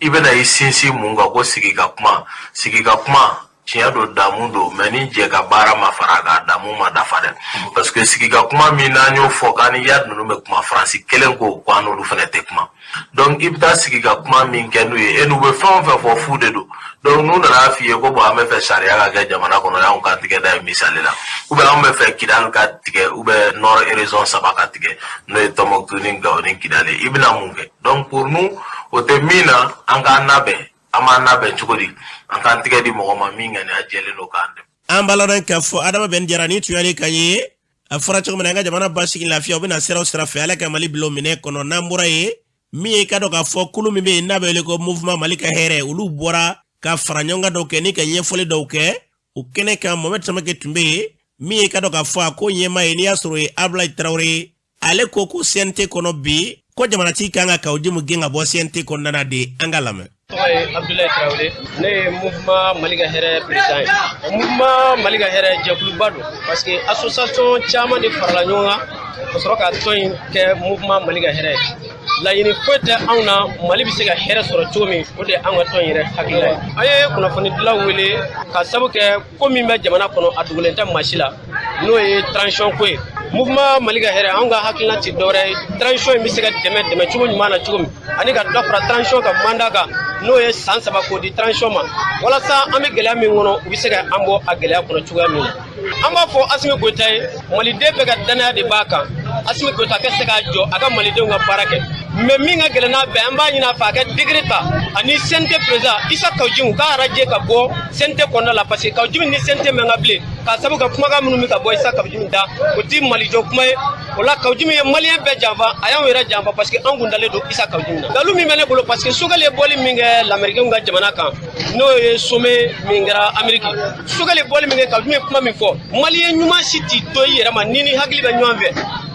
i bɛna i sinsin mun kan? Ko sigi ka kuma, sigi ka kuma, tiɲɛ don, damu don, mais ni jɛ ka baara ma fara a kan, damu ma dafa dɛ. Parce que sigi ka kuma min n'an y'o fɔ k'an ni Iyad ninnu bɛ kuma, Faransi kelen ko ko an n'olu fana tɛ kuma. Donc i bɛ taa sigi ka kuma min kɛ n'u ye, e n'u bɛ fɛn o fɛn fɔ, fu de don. Donc n'u nana f'i ye ko bon, an bɛ fɛ sariya ka kɛ jamana kɔnɔ, y'anw kan tigɛ da ye misali la, ou bien an bɛ fɛ Kidali ka tigɛ, ou bien nord région saba ka tigɛ, n'o ye Tɔnbɔkutu ni Gawo ni Kidali, i bɛna mun kɛ? Donc pour nous, o tɛ min na, an k'an labɛn. An b'an labɛn cogo di? An k'an tigɛ di mɔgɔ ma min ŋaniya jɛlen don k'an dɛmɛ. An b'a ladɔn k'a fɔ Adama Bɛn Jara ni tuyalen kan ye. A fɔra cogo min na, an ka jamana basigi, lafiya, u bɛna siraw sira fɛ, Ala ka Mali bila o minɛ kɔnɔ. N'an bɔra yen, min ye ka dɔn k'a fɔ kulu min bɛ yen n'a bɛ wele ko Mouvement Mali ka hɛrɛ, olu bɔra ka fara ɲɔgɔn kan dɔw kɛ ni ka ɲɛfɔli dɔw kɛ o kɛnɛ kan. Mohamed Samake tun bɛ yen. Min ye ka dɔn k'a fɔ a ko ɲɛmaa ye, n'i y'a sɔrɔ o ye Abulayi Tarawele, ale ko ko CNT kɔnɔ bi, ko jamanatigi kan ka Kawo Jimu gɛn ka bɔ CNT kɔnɔna na de. An ka lamɛn. Tɔgɔ ye Abdoulaye Tarawele, ne ye Mouvement Mali ka hɛrɛ président ye. Mouvement Mali ka hɛrɛ jɛkuluba don, parce que association caman de farala ɲɔgɔn kan ka sɔrɔ ka tɔn in kɛ Mouvement Mali ka hɛrɛ ye. Laɲini foyi tɛ anw na, Mali bɛ se ka hɛrɛ sɔrɔ cogo min, o de ye anw ka tɔn yɛrɛ hakilila ye. An ye kunnafonidilaw wele ka sabu kɛ ko min bɛ jamana kɔnɔ, a dogolen tɛ maa si la, n'o ye transition ko ye. Mouvement Mali ka hɛrɛ, anw ka hakilina ti dɔwɛrɛ ye, transition in bɛ se ka dɛmɛ dɛmɛ cogo ɲuman na cogo min, ani ka dɔ fara transition ka mandat kan, n'o ye san 3, k'o di transition ma, walasa an bɛ gɛlɛya min kɔnɔ, u bɛ se ka an bɔ a gɛlɛya kɔnɔ cogoya min na. An b'a fɔ Asimi Goyita ye, Maliden bɛɛ ka danaya de b'a kan. Asimi Goyita ka se k'a jɔ a ka Malidenw ka baara kɛ. Mais min ka gɛlɛn n'a bɛɛ, an b'a ɲini a fɛ a ka décret ta ani CNT président Isa Kawu Jim k'a radier ka bɔ CNT kɔnɔna la, parce que Kawu Jim ni CNT man ka bilen, k'a sababu kɛ kumakan minnu bɛ ka bɔ Isa Kawu Jim da, o ti Malijɔ kuma ye. O la, Kawu Jim ye Malien bɛɛ janfa, a y'anw yɛrɛ janfa, parce que an kun dalen don Isa Kawu Jim na. Dalu min bɛ ne bolo, parce que Choguel ye bɔli min kɛ lamɛrikenw ka jamana kan, n'o ye sommet min kɛra Amérique, Choguel ye bɔli min kɛ, Kawu Jim ye kuma min fɔ, Malien ɲuman si t'i to i yɛrɛ ma ni hakili bɛ ɲɔgɔn fɛ.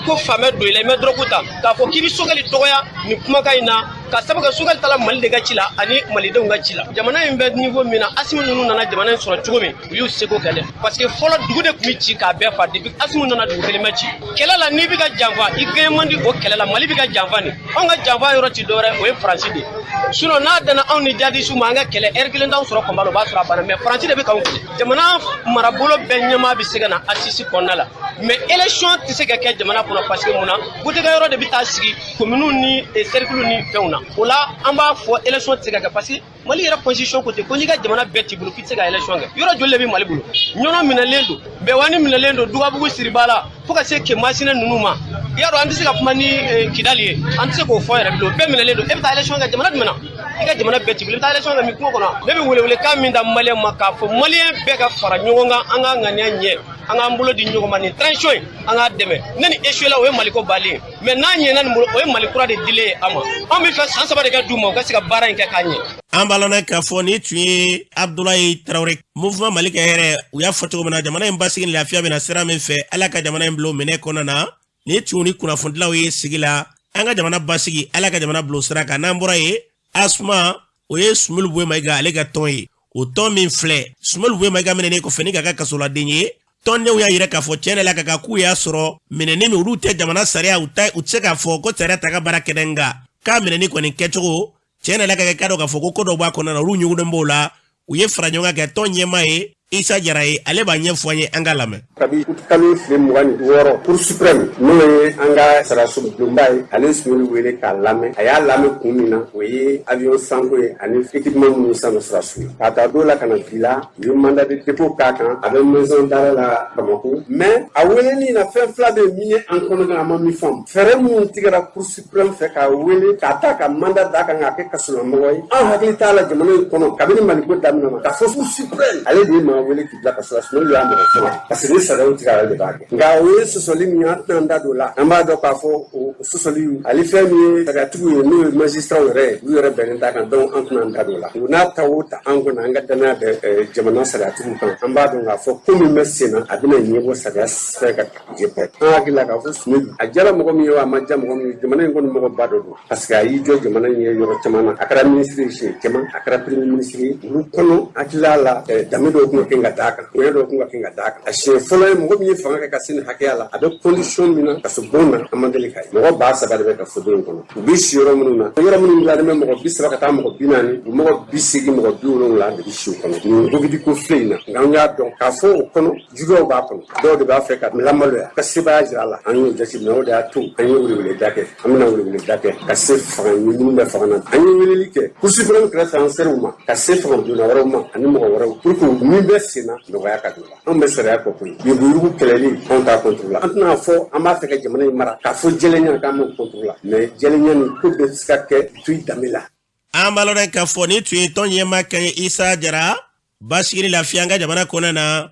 Ko faamɛ don i la, i ma dɔrɔgu ta, k'a fɔ k'i bɛ Sogɛli dɔgɔya nin kumakan in na, ka sabu kɛ Sogɛli taara Mali de ka ci la ani malidenw ka ci la. Jamana in bɛ niveau min na, Asimi ninnu nana jamana in sɔrɔ cogo min, u y'u seko kɛ dɛ, parce que fɔlɔ dugu de tun bɛ ci k'a bɛɛ fa. Depuis Asimi nana, dugu kelen ma ci. Kɛlɛ la, n'i bɛ ka janfa, i gɛn man di o kɛlɛ la. Mali bɛ ka janfa nin, anw ka janfa yɔrɔ ti dɔwɛrɛ, o ye Faransi de ye. Sinon n'a danna anw ni jadisiw ma, an ka kɛlɛ heure kelen t'anw sɔrɔ combat la, o b'a sɔrɔ a banna. Mais Faransi de bɛ k'anw kɛlɛ. Jamana marabolo bɛɛ ɲɛmaa bɛ se ka na assise kɔnɔna la, mais élection tɛ se ka kɛ jamana kɔnɔ, parce que mun na? Votekɛyɔrɔ de bɛ taa sigi communes ni cercle ni fɛnw na. O la an b'a fɔ élection tɛ se ka kɛ, parce que Mali yɛrɛ constitution ko ten ko n'i ka jamana bɛɛ t'i bolo, k'i tɛ se ka élection kɛ. Yɔrɔ joli de bɛ Mali bolo? Ɲɔnɔ minɛlen don, Bɛwani minɛlen don, Dugabugu Siriba la, fo ka se Kemasina ninnu ma. I y'a dɔn, an tɛ se ka kuma ni Kidali ye, an tɛ se k'o fɔ yɛrɛ bilen, o bɛɛ minɛlen don. E bɛ taa élection kɛ jamana jumɛn na? I ka jamana bɛɛ t'i bolo, i bɛ taa élection kɛ min kungo kɔnɔ? Ne bɛ welewelekan min da maliyɛn ma, k'a fɔ maliyɛn bɛɛ ka fara ɲɔgɔn kan, an ka ŋaniya ɲɛ, an k'an bolo di ɲɔgɔn ma, nin transition in, an k'a dɛmɛ. Ne ni échoué la, o ye Maliko balen ye, mais n'a ɲɛna nin bolo, o ye Mali kura de dilen ye an ma. Anw bɛ fɛ san 3 de ka d'u ma, u ka se ka baara in kɛ k'a ɲɛ. An b'a lɔn k'a fɔ nin tun ye Abdulayi Tarawele, Mouvement Mali ka hɛrɛ. U y'a fɔ cogo min na, jamana in basigi ni lafiya bɛna sira min fɛ, Ala ka jamana in bila o minɛ kɔnɔna na. Nin tun ni kunnafonidilaw ye sigi la, an ka jamana basigi, Ala ka jamana bila o sira kan. N'an bɔra yen, Asma, o ye Sumelu Buye Mayiga ale ka tɔn ye. O tɔn min filɛ, Sumelu Buye Mayiga minɛnen kɔfɛ ni k'a ka kasoladen ye, tɔndenw y'a yira k'a fɔ tiɲɛ la ka kan k'u y'a sɔrɔ minɛni min, olu tɛ jamana sariya, u ta, u tɛ se k'a fɔ ko sariya ta ka baara kɛnɛ, nka k'a minɛni kɔni kɛcogo tiɲɛ la ka kɛ k'a dɔn k'a fɔ ko ko dɔw b'a kɔnɔna na, olu ɲugunnen b'o la. U ye fara ɲɔgɔn kan kɛ tɔn ɲɛmaa ye Isa Jara ye, ale b'a ɲɛfɔ an ye, an ka lamɛn. Kabi kalo tile 26, Cour suprême, n'o ye an ka sariyaso bulonba ye, ale Sumelu wele k'a lamɛn. A y'a lamɛn kun min na, o ye avion sanko ye ani équipement minnu san sɔrɔdasiw ye. K'a ta don la ka na bi la, u ye mandat de dépôt k'a kan, a bɛ maison d'arrêt la Bamako. Mais a weleli na, fɛn fila bɛ min ye an kɔnɔ, an ma min faamu: fɛɛrɛ minnu tigɛra Cour suprême fɛ k'a wele k'a ta ka mandat d'a kan k'a kɛ kasolamɔgɔ ye, an hakili t'a la jamana in kɔnɔ kabini Maliko daminɛ na k'a fɔ Cour suprême ale de ye maa wele k'i bila kaso la. Sumelu y'a mɔgɔ fɔlɔ, parce que ni sariyaw tigɛ, ale de b'a kɛ. Nka o ye sɔsɔli min ye, an tɛna an da don o la. An b'a dɔn k'a fɔ o sɔsɔli ale, fɛn min ye sariyatigiw ye, n'o ye magistrat yɛrɛ ye, olu yɛrɛ bɛnnen t'a kan. Donc an tɛna an da don o la. O n'a ta o ta, an kɔni, an ka danaya bɛ jamana sariyatigiw kan. An b'a dɔn k'a fɔ ko min bɛ sen na, a bɛna ɲɛbɔ sariya fɛ ka jɛ. An hakili la k'a fɔ Sumelu, a diyara mɔgɔ min ye o, a ma diya mɔgɔ min ye, jamana in kɔni mɔgɔ ba dɔ don, parce que a y'i jɔ jamana in ye yɔrɔ caman na. A kɛra minisiri ye siɲɛ caman, a kɛra premier ministre ye. Olu kɔnɔ, hakilila la, danbe dɔw tun ka kɛ ka d'a kan, bonya dɔw tun ka kɛ ka d'a kan. A siɲɛ fɔlɔ ye mɔgɔ min ye fanga kɛ ka se nin hakɛya la, a bɛ condition min na kaso bon na, an ma deli ka ye. Mɔgɔ 3000 de bɛ ka bon in kɔnɔ. U bɛ si yɔrɔ minnu na, yɔrɔ minnu dilannen bɛ, mɔgɔ 30 ka taa mɔgɔ 40, mɔgɔ 80, mɔgɔ 70 de bɛ si o kɔnɔ nin Covid ko filɛ in na. Nka an y'a dɔn k'a fɔ o kɔnɔ, juguyaw b'a kɔnɔ, dɔw de b'a fɛ ka lamaloya ka sebaaya jira a la. An y'o jateminɛ, o de y'a to an ye weleweleda kɛ. An bɛna weleweleda kɛ ka se fanga minnu bɛ fanga na. An ye weleli kɛ Cour suprême kɛrɛfɛ, an ser'u ma, ka se fanga donna wɛrɛw ma ani mɔgɔ wɛrɛw, pour que min bɛ sen na, nɔgɔya ka don la. Anw bɛ sariya kɔ koyi. Yuruguyurugu kɛlɛli, anw t'a contre la. An tɛna fɔ an b'a fɛ ka jamana in mara k'a fɔ jɛlenya k'an b'o contre la, mais jɛlenya ni ko bɛɛ bɛ se ka kɛ to i danbe la. An b'a lɔn k'a fɔ nin tun ye tɔn ɲɛmaa kan ye, Isa Jara. Basigi ni lafiya an ka jamana kɔnɔ na,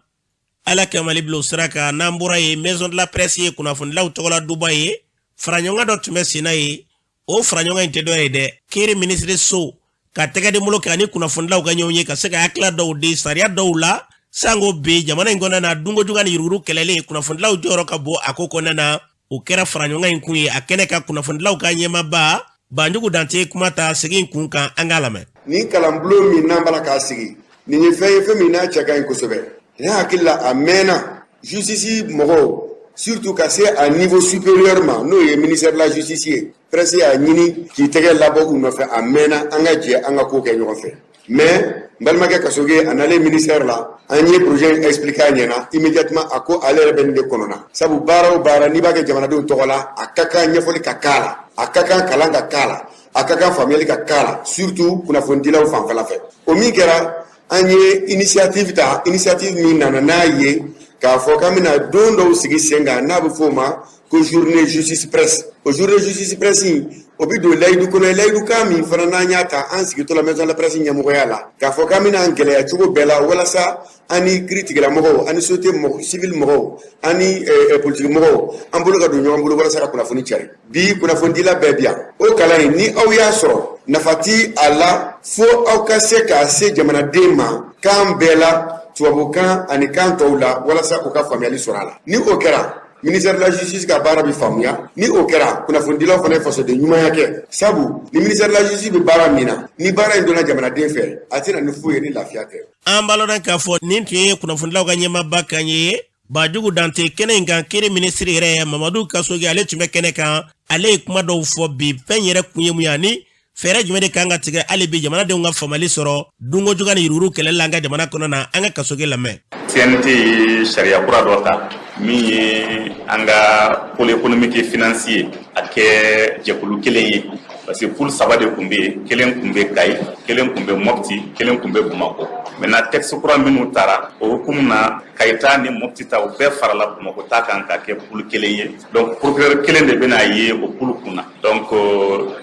Ala ka Mali bila o sira kan. N'an bɔra yen, Maison de la Presse ye kunnafonidilaw tɔgɔla duba ye. Faraɲɔgɔnkan dɔ tun bɛ sen na ye. O faraɲɔgɔnkan in tɛ dɔ ye dɛ, kiiri minisiri so ka tɛgɛ di bolo kɛ ani kunnafonidilaw ka ɲɔgɔn ye ka se ka hakilila dɔw di sariya dɔw la. Sango bi jamana in kɔnɔna na, dunkojugu ni yuruguyurugu kɛlɛli, kunnafonidilaw jɔyɔrɔ ka bon a ko kɔnɔna na. O kɛra faraɲɔgɔnkan in kun ye. A kɛnɛ ka, kunnafonidilaw ka ɲɛmaaba Banjugu Dante kuma ta segin kun kan, an k'a lamɛn. Nin kalanbulon min n'an b'a la k'a sigi, nin ye fɛn ye, fɛn min n'a cɛ ka ɲi kosɛbɛ. Ne hakili la, a mɛnna justice mɔgɔw, surtout ka se a niveau supérieur ma, n'o ye ministère de la Justice ye, presse y'a ɲini k'i tɛgɛ labɔ u nɔfɛ. A mɛnna an ka jɛ an ka ko kɛ ɲɔgɔn fɛ. Mais n balimakɛ Kasoge, a nalen ministère la, an ye projet in expliqué a ɲɛna. Immédiatement a ko ale yɛrɛ bɛ nin de kɔnɔ na, sabu baara o baara n'i b'a kɛ jamanadenw tɔgɔ la, a ka kan ɲɛfɔli ka k'a la, a ka kan kalan ka k'a la, a ka kan faamuyali ka k'a la, surtout kunnafonidilaw fanfɛla fɛ. O min kɛra, an ye initiative ta, initiative min nana n'a ye k'a fɔ k'an bɛna don dɔw sigi sen kan, n'a bɛ f'o ma ko journée justice presse. O journée justice presse in, o bɛ don layidu kɔnɔ, layidu kan min fana n'an y'a ta an sigitɔ la Maison de la Presse ɲɛmɔgɔya la, k'a fɔ k'an bɛna an gɛlɛya cogo bɛɛ la walasa an ni kiiri tigilamɔgɔw, ani société civile mɔgɔw, ani politique mɔgɔw, an bolo ka don ɲɔgɔn bolo walasa ka kunnafoni cari. Bi kunnafonidila bɛɛ bi yan. O kalan in, ni aw y'a sɔrɔ, nafa ti a la fo aw ka se k'a se jamanaden ma kan bɛɛ la, tubabukan ani kan tɔw la, walasa u ka faamuyali sɔrɔ a la. Ni o kɛra Ministère de la justice ka baara bɛ faamuya. Ni o kɛra, kunnafonidilaw fana ye fasoden ɲumanya kɛ, sabu ni ministère de la justice bɛ baara min na, ni baara in dɔnna jamanaden fɛ, a tɛna ni foyi ye ni lafiya tɛ. An b'a lɔn k'a fɔ nin tun ye kunnafonidilaw ka ɲɛmaaba kan ye, Bajugu Dante. Kɛnɛ in kan, kiri minisiri yɛrɛ Mamadu Kasoge, ale tun bɛ kɛnɛ kan. Ale ye kuma dɔw fɔ bi. Fɛn yɛrɛ kun ye mun ye ani fɛɛrɛ jumɛn de kan ka tigɛ hali bi jamanadenw ka faamali sɔrɔ dunko juguya ni yuruguyurugu kɛlɛ la an ka jamana kɔnɔ na? An ka Kasoge lamɛn. CNT ye sariya kura dɔ ta min ye an ka pôle économique et financier a kɛ jɛkulu kelen ye, parce que pôle saba de tun bɛ yen: kelen tun bɛ Kayi, kelen tun bɛ Mɔpti, kelen tun bɛ Bamakɔ. Maintenant, texte kura minnu tara, o hukumu na, Kayi ta ni Mɔpti ta, o bɛɛ farala Bamakɔ ta kan ka kɛ pôle kelen ye. Donc procureur kelen de bɛna ye o pôle kunna. Donc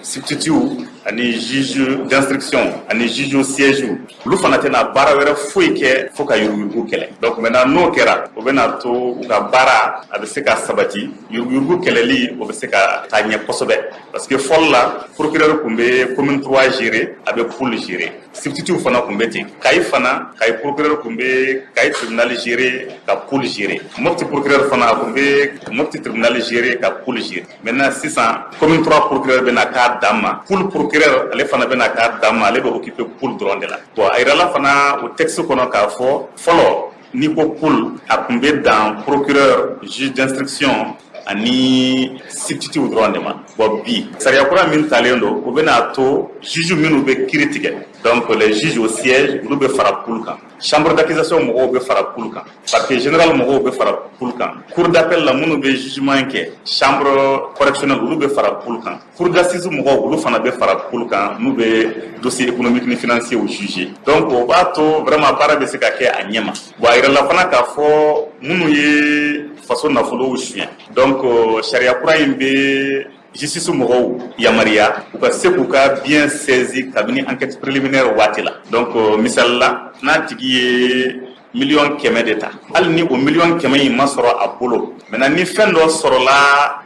substitut ani juge d'instruction ani juge au siège, olu fana tɛna baara wɛrɛ foyi kɛ fo ka yuruguyurugu kɛlɛ. Donc maintenant, n'o kɛra, o bɛna to u ka baara a bɛ se ka sabati, yuruguyurugu kɛlɛli o bɛ se ka taa ɲɛ kosɛbɛ, parce que fɔlɔ la, procureur tun bɛ commune 3 gérer, a bɛ pôle gérer, substitut fana tun bɛ ten. Kayi fana, Kayi procureur tun bɛ Kayi tribunal gérer ka pôle gérer, Mopti procureur fana a tun bɛ Mopti tribunal gérer ka pôle gérer. Maintenant sisan, commune 3 procureur bɛna k'a dan ma, pôle procureur ale fana bɛna k'a dan ma, ale bɛ occuper pôle dɔrɔn de la. Bon, a yirala fana o texte kɔnɔ k'a fɔ fɔlɔ, n'i ko pôle, a tun bɛ dan procureur, juge d'instruction ani substitut dɔrɔn de ma. Bon, bi sariya kura min talen don, o bɛna to juge minnu bɛ kiiri tigɛ, donc les juges au siège, olu bɛ fara pôle kan, chambre d'accusation mɔgɔw bɛ fara pôle kan, parquet général mɔgɔw bɛ fara pôle kan, cour d'appel la minnu bɛ jugement kɛ, chambre correctionnelle, olu bɛ fara pôle kan, cour d'assises mɔgɔw, olu fana bɛ fara pôle kan n'u bɛ dossier économique ni financier juger. Donc o b'a to vraiment baara bɛ se ka kɛ a ɲɛ ma. Bon, a yirala fana k'a fɔ minnu ye faso nafolow suɲɛ, donc sariya kura in bɛ justice mɔgɔw yamaruya u ka se k'u ka bien saisi kabini enquête préliminaire waati la. Donc misali la, n'a tigi ye miliyɔn 100 de ta, hali ni o miliyɔn 100 in ma sɔrɔ a bolo, maintenant ni fɛn dɔ sɔrɔla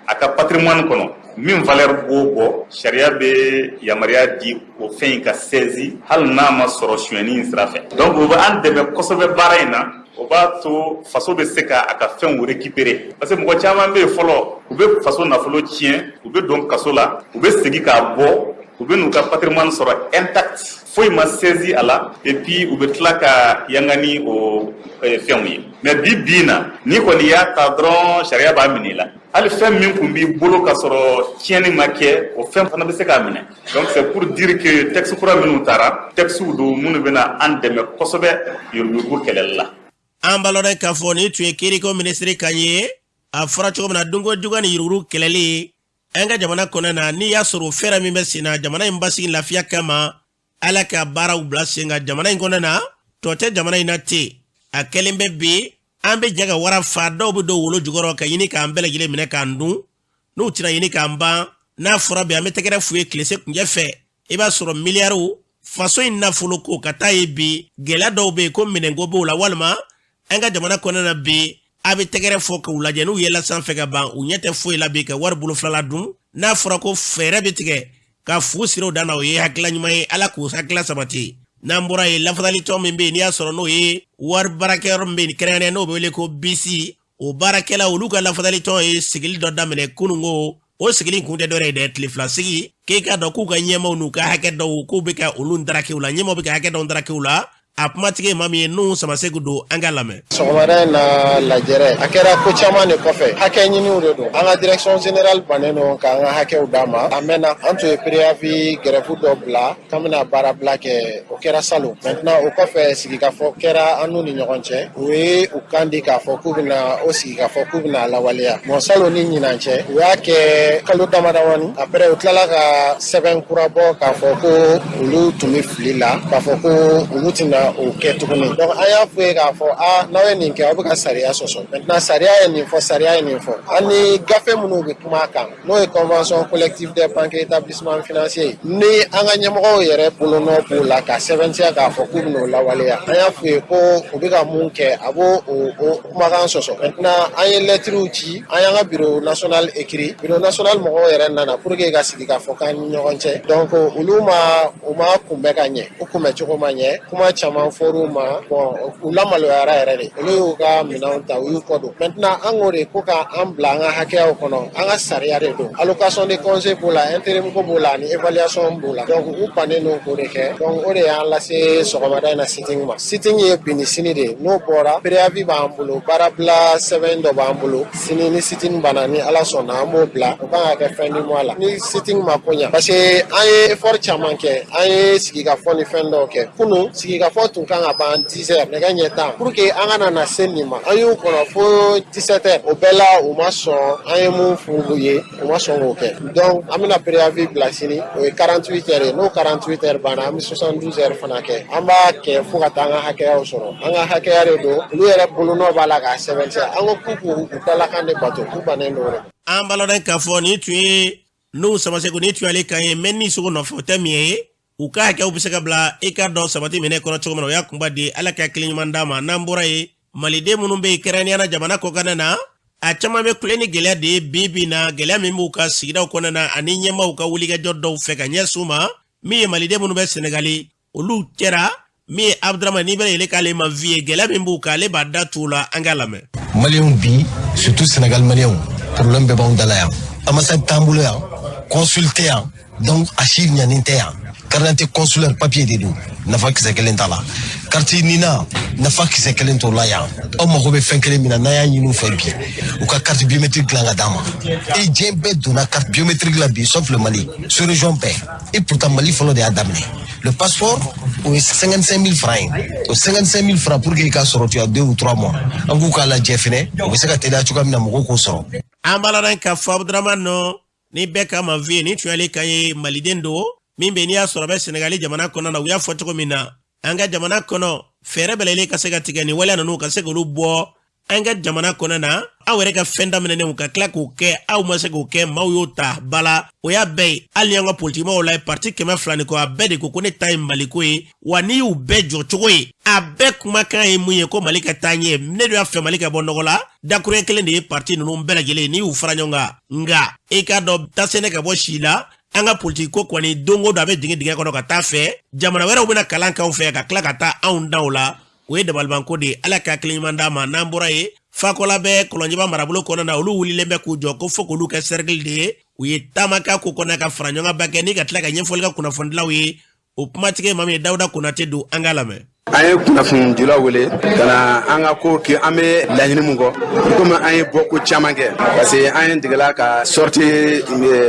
a ka patrimoine kɔnɔ min valeur b'o bɔ, sariya bɛ yamaruya di o fɛn in ka saisi hali n'a ma sɔrɔ sonyɛni in sira fɛ. Donc o bɛ an dɛmɛ kosɛbɛ baara in na, o b'a to faso bɛ se ka a ka fɛnw récupérer, parce que mɔgɔ caman bɛ yen fɔlɔ, u bɛ faso nafolo tiɲɛ, u bɛ don kaso la, u bɛ segin k'a bɔ, u bɛ n'u ka patrimoine sɔrɔ intact, foyi ma saisi a la, et puis u bɛ tila ka yanga ni o fɛnw ye. Mais bi bi in na, n'i kɔni y'a ta dɔrɔn, sariya b'a minɛ i la, hali fɛn min tun b'i bolo ka sɔrɔ tiɲɛni ma kɛ, o fɛn fana bɛ se k'a minɛ. Donc c'est pour dire que texte kura minnu taara, textes don minnu bɛna an dɛmɛ kosɛbɛ yuruguyurugu kɛlɛli la. An b'a lɔn k'a fɔ nin tun ye kiriko minisiri kan ye. A fɔra cogo min na, dunko juguya ni yuruguyurugu kɛlɛli an ka jamana kɔnɔ na, n'i y'a sɔrɔ fɛɛrɛ min bɛ sen na jamana in basigi lafiya kama, Ala ka baaraw bila sen kan jamana in kɔnɔ na, tɔ tɛ jamana in na ten. A kɛlen bɛ bi, an bɛ jɛ ka wara fa, dɔw bɛ don wolo jukɔrɔ ka ɲini k'an bɛɛ lajɛlen minɛ k'an dun, n'u tɛna ɲini k'an ban. N'a fɔra bi, an bɛ tɛgɛrɛ f'u ye tilese kunjɛ fɛ. I b'a sɔrɔ miliyariw faso in nafolo ko ka taa ye bi, gɛlɛya dɔw bɛ yen ko minɛnko b'o la, walima an ka jamana kɔnɔna na bi, a bɛ tɛgɛrɛ fɔ k'u lajɛ, n'u yɛlɛla sanfɛ ka ban, u ɲɛ tɛ foyi la bi ka wari bolo filala dun. N'a fɔra ko fɛɛrɛ bɛ tigɛ ka fu siri o dan na, o ye hakilila ɲuman ye, Ala k'o hakilila sabati. N'an bɔra yen, lafasalitɔn min bɛ yen, n'i y'a sɔrɔ n'o ye wari baarakɛyɔrɔ min bɛ yen kɛrɛnkɛrɛnnen, n'o bɛ wele ko BICIS, o baarakɛla, olu ka lafasalitɔn ye sigili dɔ daminɛ kununko. O sigili kun tɛ dɔwɛrɛ ye dɛ, tile 2 sigi, k'e k'a dɔn k'u ka ɲɛmaw n'u ka hakɛ dɔw k'u bɛ ka olu darakew la, ɲɛmaw bɛ ka hakɛ dɔw darakew la. A kumatigi ye maa min ye, Nuhu Samasegu don, an ka lamɛn. Sɔgɔmada in na, lajɛrɛ a kɛra ko caman de kɔfɛ. Hakɛ ɲiniw de don. An ka direction générale bannen don k'an ka hakɛw d'an ma. A mɛnna, an tun ye préavis grève dɔ bila k'an bɛna baara bila kɛ, o kɛra salon. Maintenant, o kɔfɛ, sigikafɔ kɛra an n'u ni ɲɔgɔn cɛ. U ye u kan di k'a fɔ k'u bɛna o sigikafɔ, k'u bɛna a lawaleya. Bon, salon ni ɲinan cɛ, u y'a kɛ kalo dama damani. Après, u tilala ka sɛbɛn kura bɔ k'a fɔ ko olu tun bɛ fili la, k'a fɔ ko olu tɛna o kɛ tuguni. Donc an y'a f'u ye k'a fɔ a n'aw ye nin kɛ, aw bɛ ka sariya sɔsɔ. Maintenant, sariya ye nin fɔ, sariya ye nin fɔ. An ni gafe minnu bɛ kuma a kan, n'o ye convention collective des banques et établissements financiers, ni an ka ɲɛmɔgɔw yɛrɛ bolonɔ b'o la ka sɛbɛntiya k'a fɔ k'u bɛn'o lawaleya, an y'a f'u ye ko u bɛ ka mun kɛ, a b'o o kumakan sɔsɔ. Maintenant, an ye lɛtiriw ci, an y'an ka bureau national écrit, bureau national mɔgɔw yɛrɛ nana pour que ka sigi ka fɔ k'an ni ɲɔgɔn cɛ. Donc olu ma, u ma kunbɛ ka ɲɛ, u kunbɛ cogo ma ɲɛ, kuma caman. caman fɔr'u ma. Bon, u lamaloyara yɛrɛ de, olu y'u ka minɛnw ta, u y'u kɔ don. Maintenant, an k'o de ko ka an bila an ka hakɛyaw kɔnɔ, an ka sariya de don. Allocation de congé b'o la, intérim ko b'o la, ani évaluation b'o la. Donc u bannen don k'o de kɛ. Donc o de y'an lase sɔgɔmada in na sitting ma. Sitting ye bi ni sini de ye. N'o bɔra, préavis b'an bolo, baarabila sɛbɛn dɔ b'an bolo. Sini ni sitting banna, ni Ala sɔnna, an b'o bila. O kan ka kɛ fin du mois la ni sitting ma ko ɲa, parce que an ye effort caman kɛ, an ye sigikafɔ ni fɛn dɔw kɛ. Kunun sigikafɔ tun kan ka ban 10 heures, nɛgɛ ɲɛ 10, pour que an kana na se nin ma. An y'u kɔnɔ fo 17 heures, o bɛɛ la u ma sɔn. An ye mun f'u ye, u ma sɔn k'o kɛ. Donc an bɛna préavis bila sini, o ye 48 heures ye. N'o 48 heures banna, an bɛ 72 heures fana kɛ. An b'a kɛ fo ka taa an ka hakɛyaw sɔrɔ. An ka hakɛya de don, olu yɛrɛ bolonɔ b'a la k'a sɛbɛntiya. An ko k'u k'u dalakan de bato, k'u bannen don o de. An b'a k'a fɔ nin tun ye Nuhu Samaseko, nin tun y'ale kan ye. Mɛ ni sogo nɔfɛ, o tɛ min ye, u ka hakɛw bɛ se ka bila i k'a dɔn sabati minɛ kɔnɔ cogo min na, o y'a kunba di. Ala ka hakili ɲuman d'a ma. N'an bɔra yen, maliden minnu bɛ yen, kɛrɛnkɛrɛnnenya la jamana kɔkanna na, a caman bɛ kule ni gɛlɛya de ye bi bi na, gɛlɛya min b'u ka sigidaw kɔnɔna na ani ɲɛmaaw ka wulikajɔ dɔw fɛ ka ɲɛsin u ma. Min ye maliden minnu bɛ Senegali, olu cɛra min ye Abudramani, n'i bɛ yɛlɛ k'ale ma vie ye, gɛlɛya min b'u kan, ale b'a da tu la. An k'a lamɛn. Maliyɛnw bi, surtout Sénégal maliyɛnw, problème bɛɛ b'anw da la yan. Ambassade t'an bolo yan, consul tɛ yan, donc a si ɲanen tɛ yan. Carte d'identité consulaire, papier de don, nafa kisɛ kelen t'a la. Carte NINA, nafa kisɛ kelen t'o la yan. Aw mago bɛ fɛn kelen min na, n'a y'a ɲini u fɛ bi, u ka carte biométrique dilan ka d'an ma. E, diɲɛ bɛɛ donna carte biométrique la bi, sauf le Mali, sous région bɛɛ. Et pourtant Mali fɔlɔ de y'a daminɛ. Le passeport, o ye 55 000 francs ye. O 55 000 francs, pour que i k'a sɔrɔ, tu as 2 ou 3 mois. An k'u k'a lajɛ fɛnɛ, o bɛ se ka teliya cogoya min na, mɔgɔw k'o sɔrɔ. An b'a la k'a fɔ Abudramani nɔ ni bɛɛ ka ma vie, ni tun y'ale kan ye. Maliden don min bɛ, n'i y'a sɔrɔ a bɛ Senegali jamana kɔnɔ na. U y'a fɔ cogo min na, an ka jamana kɔnɔ, fɛɛrɛ bɛɛ lajɛlen ka se ka tigɛ nin waleya ninnu ka se k'olu bɔ an ka jamana kɔnɔ na. Aw yɛrɛ ka fɛn daminɛnenw ka tila k'o kɛ, aw ma se k'o kɛ, maaw y'o ta bala, o y'a bɛɛ ye. Hali ni an ka politikimaw la, parti 200 ni kɔ, a bɛɛ de ko ko ne ta ye Maliko ye. Wa n'i y'u bɛɛ jɔ cogo ye, a bɛɛ kumakan ye mun ye? Ko Mali ka taa ɲɛ, ne de y'a fɛ Mali ka bɔ nɔgɔ la. Dakuruɲɛ kelen de ye parti ninnu bɛɛ lajɛlen, n'i y'u fara ɲɔgɔn kan. Nka i k'a dɔn, tasɛnɛ ka bɔ si la, an ka politiki ko kɔni, don o don a bɛ jigin dingɛ kɔnɔ ka taa fɛ. Jamana wɛrɛw bɛna kalan k'anw fɛ ka tila ka taa anw da o la, o ye dabalibanko de ye. Ala ka hakili ɲuman d'a ma. N'an bɔra yen, Fakɔla bɛ Kɔlɔnjɛba marabolo kɔnɔna na, olu wulilen bɛ k'u jɔ ko fo k'olu kɛ cercle de ye. U ye taama kɛ ko kɔnɔ ka fara ɲɔgɔn kan ba kɛ ni ka tila ka ɲɛfɔli kɛ kunnafonidilaw ye. O kumatigi maa min ye Dawuda Konate don, an k'a lamɛn. An ye kunnafonidilaw wele ka na an ka ko kɛ, an bɛ laɲini mun kɔ, komi an ye bɔ ko caman kɛ, parce que an ye degela ka sortie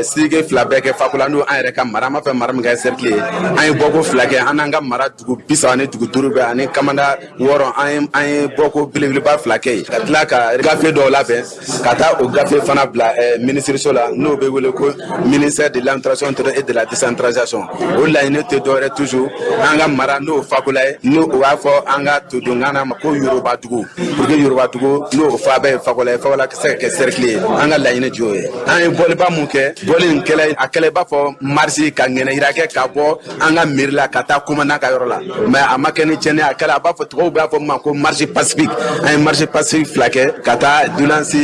sike fila bɛɛ kɛ Fakola, n'o an yɛrɛ ka mara, an b'a fɛ mara min kɛ cercle ye. An ye bɔko fila kɛ, an n'an ka mara dugu 35 bɛɛ ani kamanda 6, an ye bɔko belebeleba fila kɛ yen, ka tila ka gafe dɔw labɛn ka taa o gafe fana bila minisiriso la, n'o bɛ wele ko ministère de l'administration et de la décentralisation. O laɲini tɛ dɔwɛrɛ, toujours an ka mara, n'o Fakola ye, n'o o b'a fɔ an ka todonkan ma ko Yorobadugu, pour que Yorobadugu, n'o fa bɛɛ ye Fakola ye, Fakola ka se ka kɛ cercle ye. An ka laɲini jɔ ye, an ye bɔliba mun kɛ, bɔli in kɛlɛ, a kɛlɛ i b'a fɔ marche, ka ŋɛnɛ yira kɛ ka bɔ an ka mairie la ka taa commandant ka yɔrɔ la, mais a ma kɛ ni tiɲɛni ye. A kɛla a b'a fɔ, tubabuw b'a fɔ min ma ko marche pacifique. An ye marche pacifique fila kɛ ka taa doléance,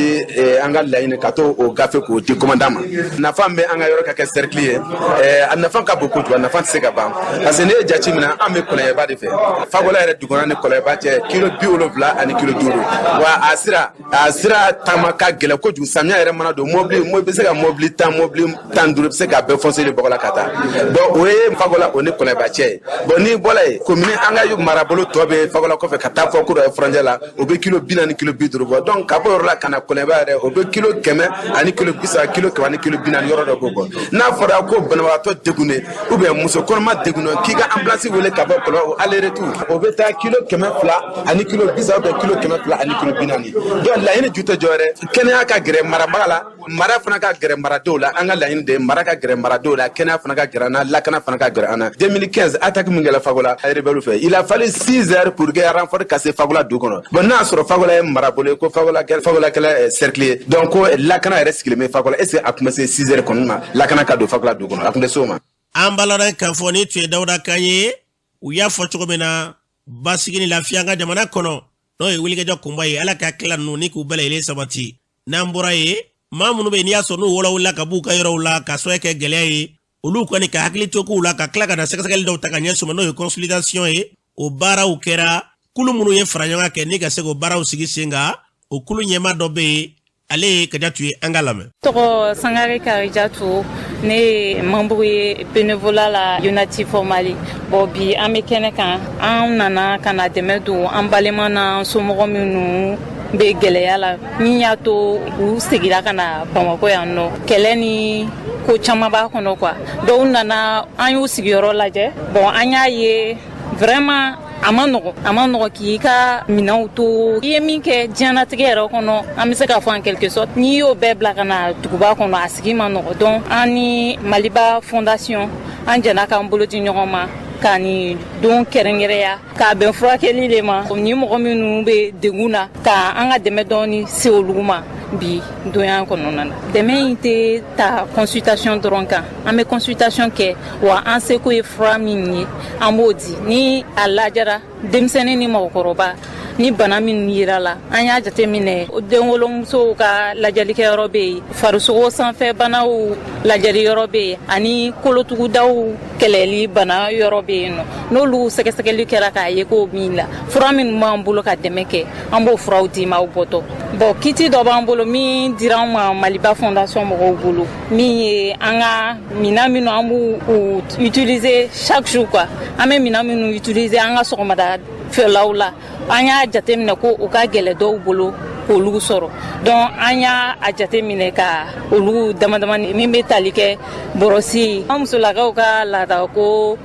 an ka laɲini, ka to o gafe k'o di commandant ma. Nafa min bɛ an ka yɔrɔ ka kɛ cercle ye, a nafa ka bon kojugu, a nafa tɛ se ka ban, parce que n'i ye jate minɛ, an bɛ Kɔlɔnjɛba de fɛ. Fakola yɛrɛ dugukɔnɔ ni Kɔlɔnjɛba cɛ, kilo 70 ani kilo 5. Wa a sira taama ka gɛlɛn kojugu. Samiya yɛrɛ mana don, mobili mo bɛ se ka mobili 10, mobili 15 bɛ se k'a bɛɛ foncer de bɔgɔ la ka taa. Bon, o ye Fakola o ni Kɔlɔnjɛba cɛ ye. Bon, n'i bɔra yen, komi an ka marabolo tɔ bɛ Fakola kɔfɛ ka taa fɔ ko dɔ ye frontière la, o bɛ kilo 40, kilo 50 bɔ. Donc ka bɔ yɔrɔ la ka na Kɔlɔnjɛba yɛrɛ, o bɛ kilo 100 ani kilo 30, kilo 100 ani kilo 40 yɔrɔ dɔ b'o bɔ. N'a fɔra ko banabagatɔ degunnen ou bien muso kɔnɔma degunnen, k'i ka ambulance wele ka bɔ Kɔlɔnjɛba, o aller retour, o bɛ taa kilo 200 ani kilo 30 ou bien kilo 200 ani kilo 40. Donc laɲini ju tɛ jɔ yɛrɛ, kɛnɛya ka gɛrɛ marabaga la, mara fana ka gɛrɛ maradenw la. An ka laɲini de ye mara ka gɛrɛ maradenw la, kɛnɛya fana ka gɛrɛ an na, lakana fana ka gɛrɛ an na. 2015, attaque min kɛra Fakola rebelle fɛ, il a fallu 6 heures pour que renfort ka se Fakola dugu kɔnɔ. Bon, n'a y'a sɔrɔ Fakola ye marabolo ye, ko Fakola kɛra, Fakola kɛra cercle ye, donc ko lakana yɛrɛ sigilen bɛ Fakola, est ce que a tun bɛ se 6 heures kɔnɔna na lakana ka don Fakola dugu kɔnɔ? A tun tɛ se o ma. An b'a k'a fɔ ni tun ye Dawuda kan ye. U y'a fɔ cogo min na, basigi ni lafiya an ka jamana kɔnɔ, n'o ye wulikajɔ kunba ye, Ala ka tila ninnu ni k'u bɛɛ lajɛlen sabati. N'an bɔra yen, maa minnu bɛ yen, n'i y'a sɔrɔ n'u wɔlɔwulila ka b'u ka yɔrɔw la ka sɔrɔ kɛ gɛlɛya ye, olu kɔni ka hakili to k'u la ka tila ka na sɛgɛsɛgɛli dɔw ta ka ɲɛsin ma, n'o ye consolidation ye. O baaraw kɛra kulu minnu ye faraɲɔgɔn kɛ ni ka se k'o baaraw sigi sen kan, o kulu ɲɛmaa dɔ bɛ yen, ale ye Kajatu ye, an k'a lamɛn. Tɔgɔ Sangare Karijatu, ne ye membre ye bénévolat la Unity for Mali. Bon, bi an bɛ kɛnɛ kan, an nana ka na dɛmɛ don an balima n'an somɔgɔ minnu bɛ gɛlɛya la, min y'a to u segira ka na Bamakɔ yan nɔ. Kɛlɛ ni ko caman b'a kɔnɔ quoi. Dɔw nana, an y'u sigiyɔrɔ lajɛ. Bon, an y'a ye vraiment a ma nɔgɔ, a ma nɔgɔ k'i ka minɛnw to, i ye min kɛ diɲɛnatigɛ yɛrɛ kɔnɔ, an bɛ se k'a fɔ en quelque sorte, n'i y'o bɛɛ bila ka na duguba kɔnɔ, a sigi ma nɔgɔ. Donc an ni Maliba Fondation, an jɛna k'an bolo di ɲɔgɔn ma ka nin don kɛrɛnkɛrɛnya k'a bɛn furakɛli de ma ni mɔgɔ minnu bɛ degun na, ka an ka dɛmɛ dɔɔni se olu ma bi donya kɔnɔna na. Dɛmɛ in tɛ ta consultation dɔrɔn kan, an bɛ consultation kɛ wa an seko ye fura min ye, an b'o di. Ni a lajɛra, denmisɛnnin ni mɔgɔkɔrɔba, ni bana minnu yira la, an y'a jateminɛ, denwolomusow ka lajɛlikɛyɔrɔ bɛ yen, farisogo sanfɛ banaw lajɛli yɔrɔ bɛ yen, ani kolotugudaw kɛlɛli bana yɔrɔ bɛ yen nɔ. N'olu sɛgɛsɛgɛli kɛra k'a ye k'o min la, fura minnu b'an bolo ka dɛmɛ kɛ, an b'o furaw d'i ma aw bɔtɔ. Bon, kit dɔ b'an bolo min dira an ma Maliba Fondation mɔgɔw bolo, min ye an ka minan minnu an b'u utiliser chaque jour quoi. An bɛ minan minnu utiliser an ka sɔgɔmada fɛlaw la, an y'a jateminɛ ko u ka gɛlɛ dɔw bolo k'olu sɔrɔ. Donc an y'a a jateminɛ ka olu dama dama min bɛ tali kɛ bɔrɔsi, an musolakaw ka laada ko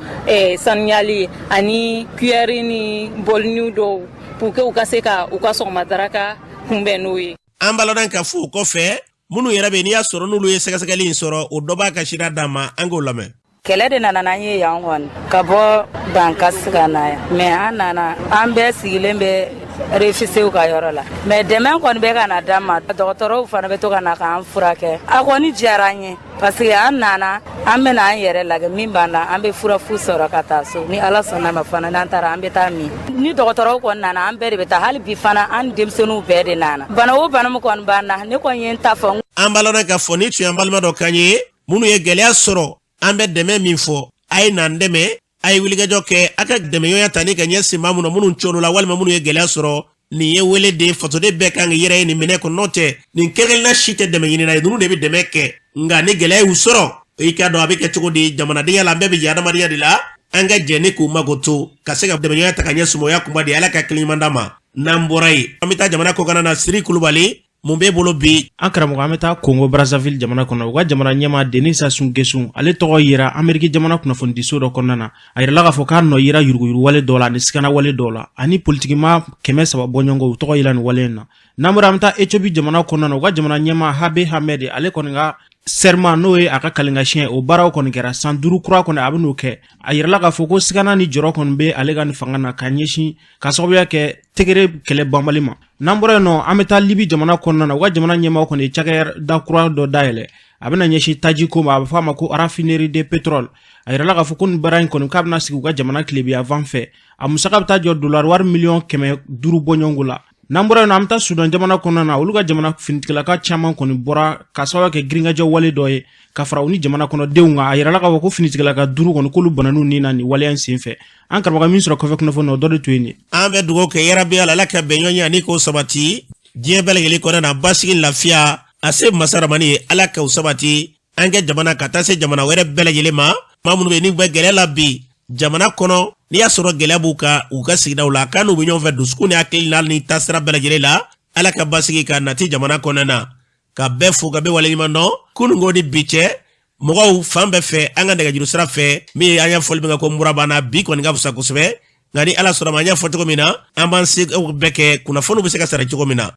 sanuyali, ani cuillère ni bɔliniw dɔw, pour que u ka se ka u ka sɔgɔma daraka kunbɛn n'o ye. An b'a lɔn ka fɔ o kɔfɛ, minnu yɛrɛ bɛ, n'i y'a sɔrɔ n'olu ye sɛgɛsɛgɛli in sɔrɔ, o dɔ b'a ka sira d'an ma, an k'o lamɛn. Kɛlɛ de nana n'an ye yan kɔni, ka bɔ Bankasi ka na yan. Mais an nana, an bɛɛ sigilen bɛ réfugiéw ka yɔrɔ la, mais dɛmɛ kɔni bɛ ka na d'an ma. Dɔgɔtɔrɔw fana bɛ to ka na k'an furakɛ. A kɔni diyara an ye, parce que an nana, an bɛna an yɛrɛ lajɛ min b'an na, an bɛ fura fu sɔrɔ ka taa so. Ni Ala sɔnna ma fana, n'an taara, an bɛ taa min. Ni dɔgɔtɔrɔw kɔni nana, an bɛɛ de bɛ taa. Hali bi fana, an denmisɛnninw bɛɛ de nana. Bana o bana min kɔni b'an na, ne kɔni ye n ta fɔ. An b'a lɔn k'a fɔ ni tun y'an balima dɔ kan ye, minnu ye gɛlɛya sɔrɔ. An bɛ dɛmɛ min fɔ, a ye n'an dɛmɛ, a ye wulikajɔ kɛ, a ka dɛmɛɲɔgɔnya ta ni ka ɲɛsin maa minnu minnu colo la walima minnu ye gɛlɛya sɔrɔ. Nin ye wele de ye, fasoden bɛɛ kan k'i yɛrɛ ye nin minɛ kɔnɔ. N'o tɛ, nin kelen si tɛ dɛmɛ ɲinina ye, ninnu de bɛ dɛmɛ kɛ. Nka ni gɛlɛya y'u sɔrɔ, i k'a dɔn a bɛ kɛ cogo di? Jamanadenya la, an bɛɛ bɛ jɛ adamadenya de la. An ka jɛ ni k'u mago to ka se ka dɛmɛɲɔgɔnya ta ka ɲɛ sumaya kunba de ye. Ala ka hakili ɲuman d'an ma. N'an bɔra yen, an bɛ taa jamana kɔkanna na. Siri Kulubali, mun b'e bolo bi? An karamɔgɔ, an bɛ taa Kongo Brazzaville jamana kɔnɔ. U ka jamana ɲɛma Denis Sassou Nguesso, ale tɔgɔ yera Ameriki jamana kunnafonidiso dɔ kɔnɔna na. A yirala k'a fɔ k'a nɔ yera yuruguyuruwale dɔ la ani sikanawale dɔ la, ani politikima 300 bɔɲɔgɔn, u tɔgɔ yira nin wale in na. N'an bɔra, an bɛ taa Ethiopie jamana kɔnɔna na. U ka jamana ɲɛma Abiy Ahmed, ale kɔni ka serment, n'o ye a ka kalinkasiyɛn, o baaraw kɔni kɛra. San 5 kura kɔni, a bɛ n'o kɛ. A yirala k'a fɔ ko sigana ni jɔrɔ kɔni bɛ ale ka nin fanga na, ka ɲɛsin ka sababuya kɛ Tigray kɛlɛ banbali ma. N'an bɔra yen nɔ, an bɛ taa Libi jamana kɔnɔna na. U ka jamana ɲɛmaaw kɔni ye cakɛda kura dɔ dayɛlɛ, a bɛna ɲɛsin tajiko ma, a bɛ fɔ a ma ko raffinerie de pétrole. A yirala k'a fɔ ko nin baara in kɔni, k'a bɛna sigi u ka jamana tilebiyanfan fɛ. A musaka bɛ taa jɔ dolari wari miliyɔn 500 bɔɲɔgɔnko la. N'an bɔra yen nɔ, an bɛ taa Sudan jamana kɔnɔna na. Olu ka jamana finitigilaka caman kɔni bɔra ka sababu kɛ girinkajɔ wale dɔ ye ka fara u ni jamana kɔnɔdenw kan. A yirala k'a fɔ ko finitigilaka 5 kɔni, k'olu banan'u ni na nin waleya in senfɛ. An karamɔgɔ, min sɔrɔ kɔfɛ kunnafoni na, o dɔ de tun ye nin. An bɛ dugawu kɛ yarabi Ala, Ala ka bɛnɲɔgɔnya ani k'o sabati diɲɛ bɛɛ lajɛlen kɔnɔ na, basigi, lafiya a se masaramani ye. Ala k'o sabati an kɛ jamana ka taa se jamana wɛrɛ bɛɛ lajɛlen ma. Maa minnu bɛ ni bɛ gɛlɛya la bi jamana kɔnɔ, n'i y'a sɔrɔ gɛlɛya b'u kan u ka sigidaw la, k'an n'u bɛ ɲɔgɔn fɛ dusukun ni hakili n'a ni taasira bɛɛ lajɛlen la. Ala ka basigi ka nati jamana kɔnɔna na. Ka bɛɛ fo, ka bɛɛ waleɲuman dɔn. Kununko ni bi cɛ, mɔgɔw fan bɛɛ fɛ, an ka nɛgɛjuru sira fɛ, min ye an y'a fɔli min kɛ ko mura banna bi kɔni ka fisa kosɛbɛ. Nka ni Ala sɔnna ma, an y'a fɔ cogo min na, an b'an se bɛɛ kɛ kunnafoniw bɛ se ka sara cogo min na.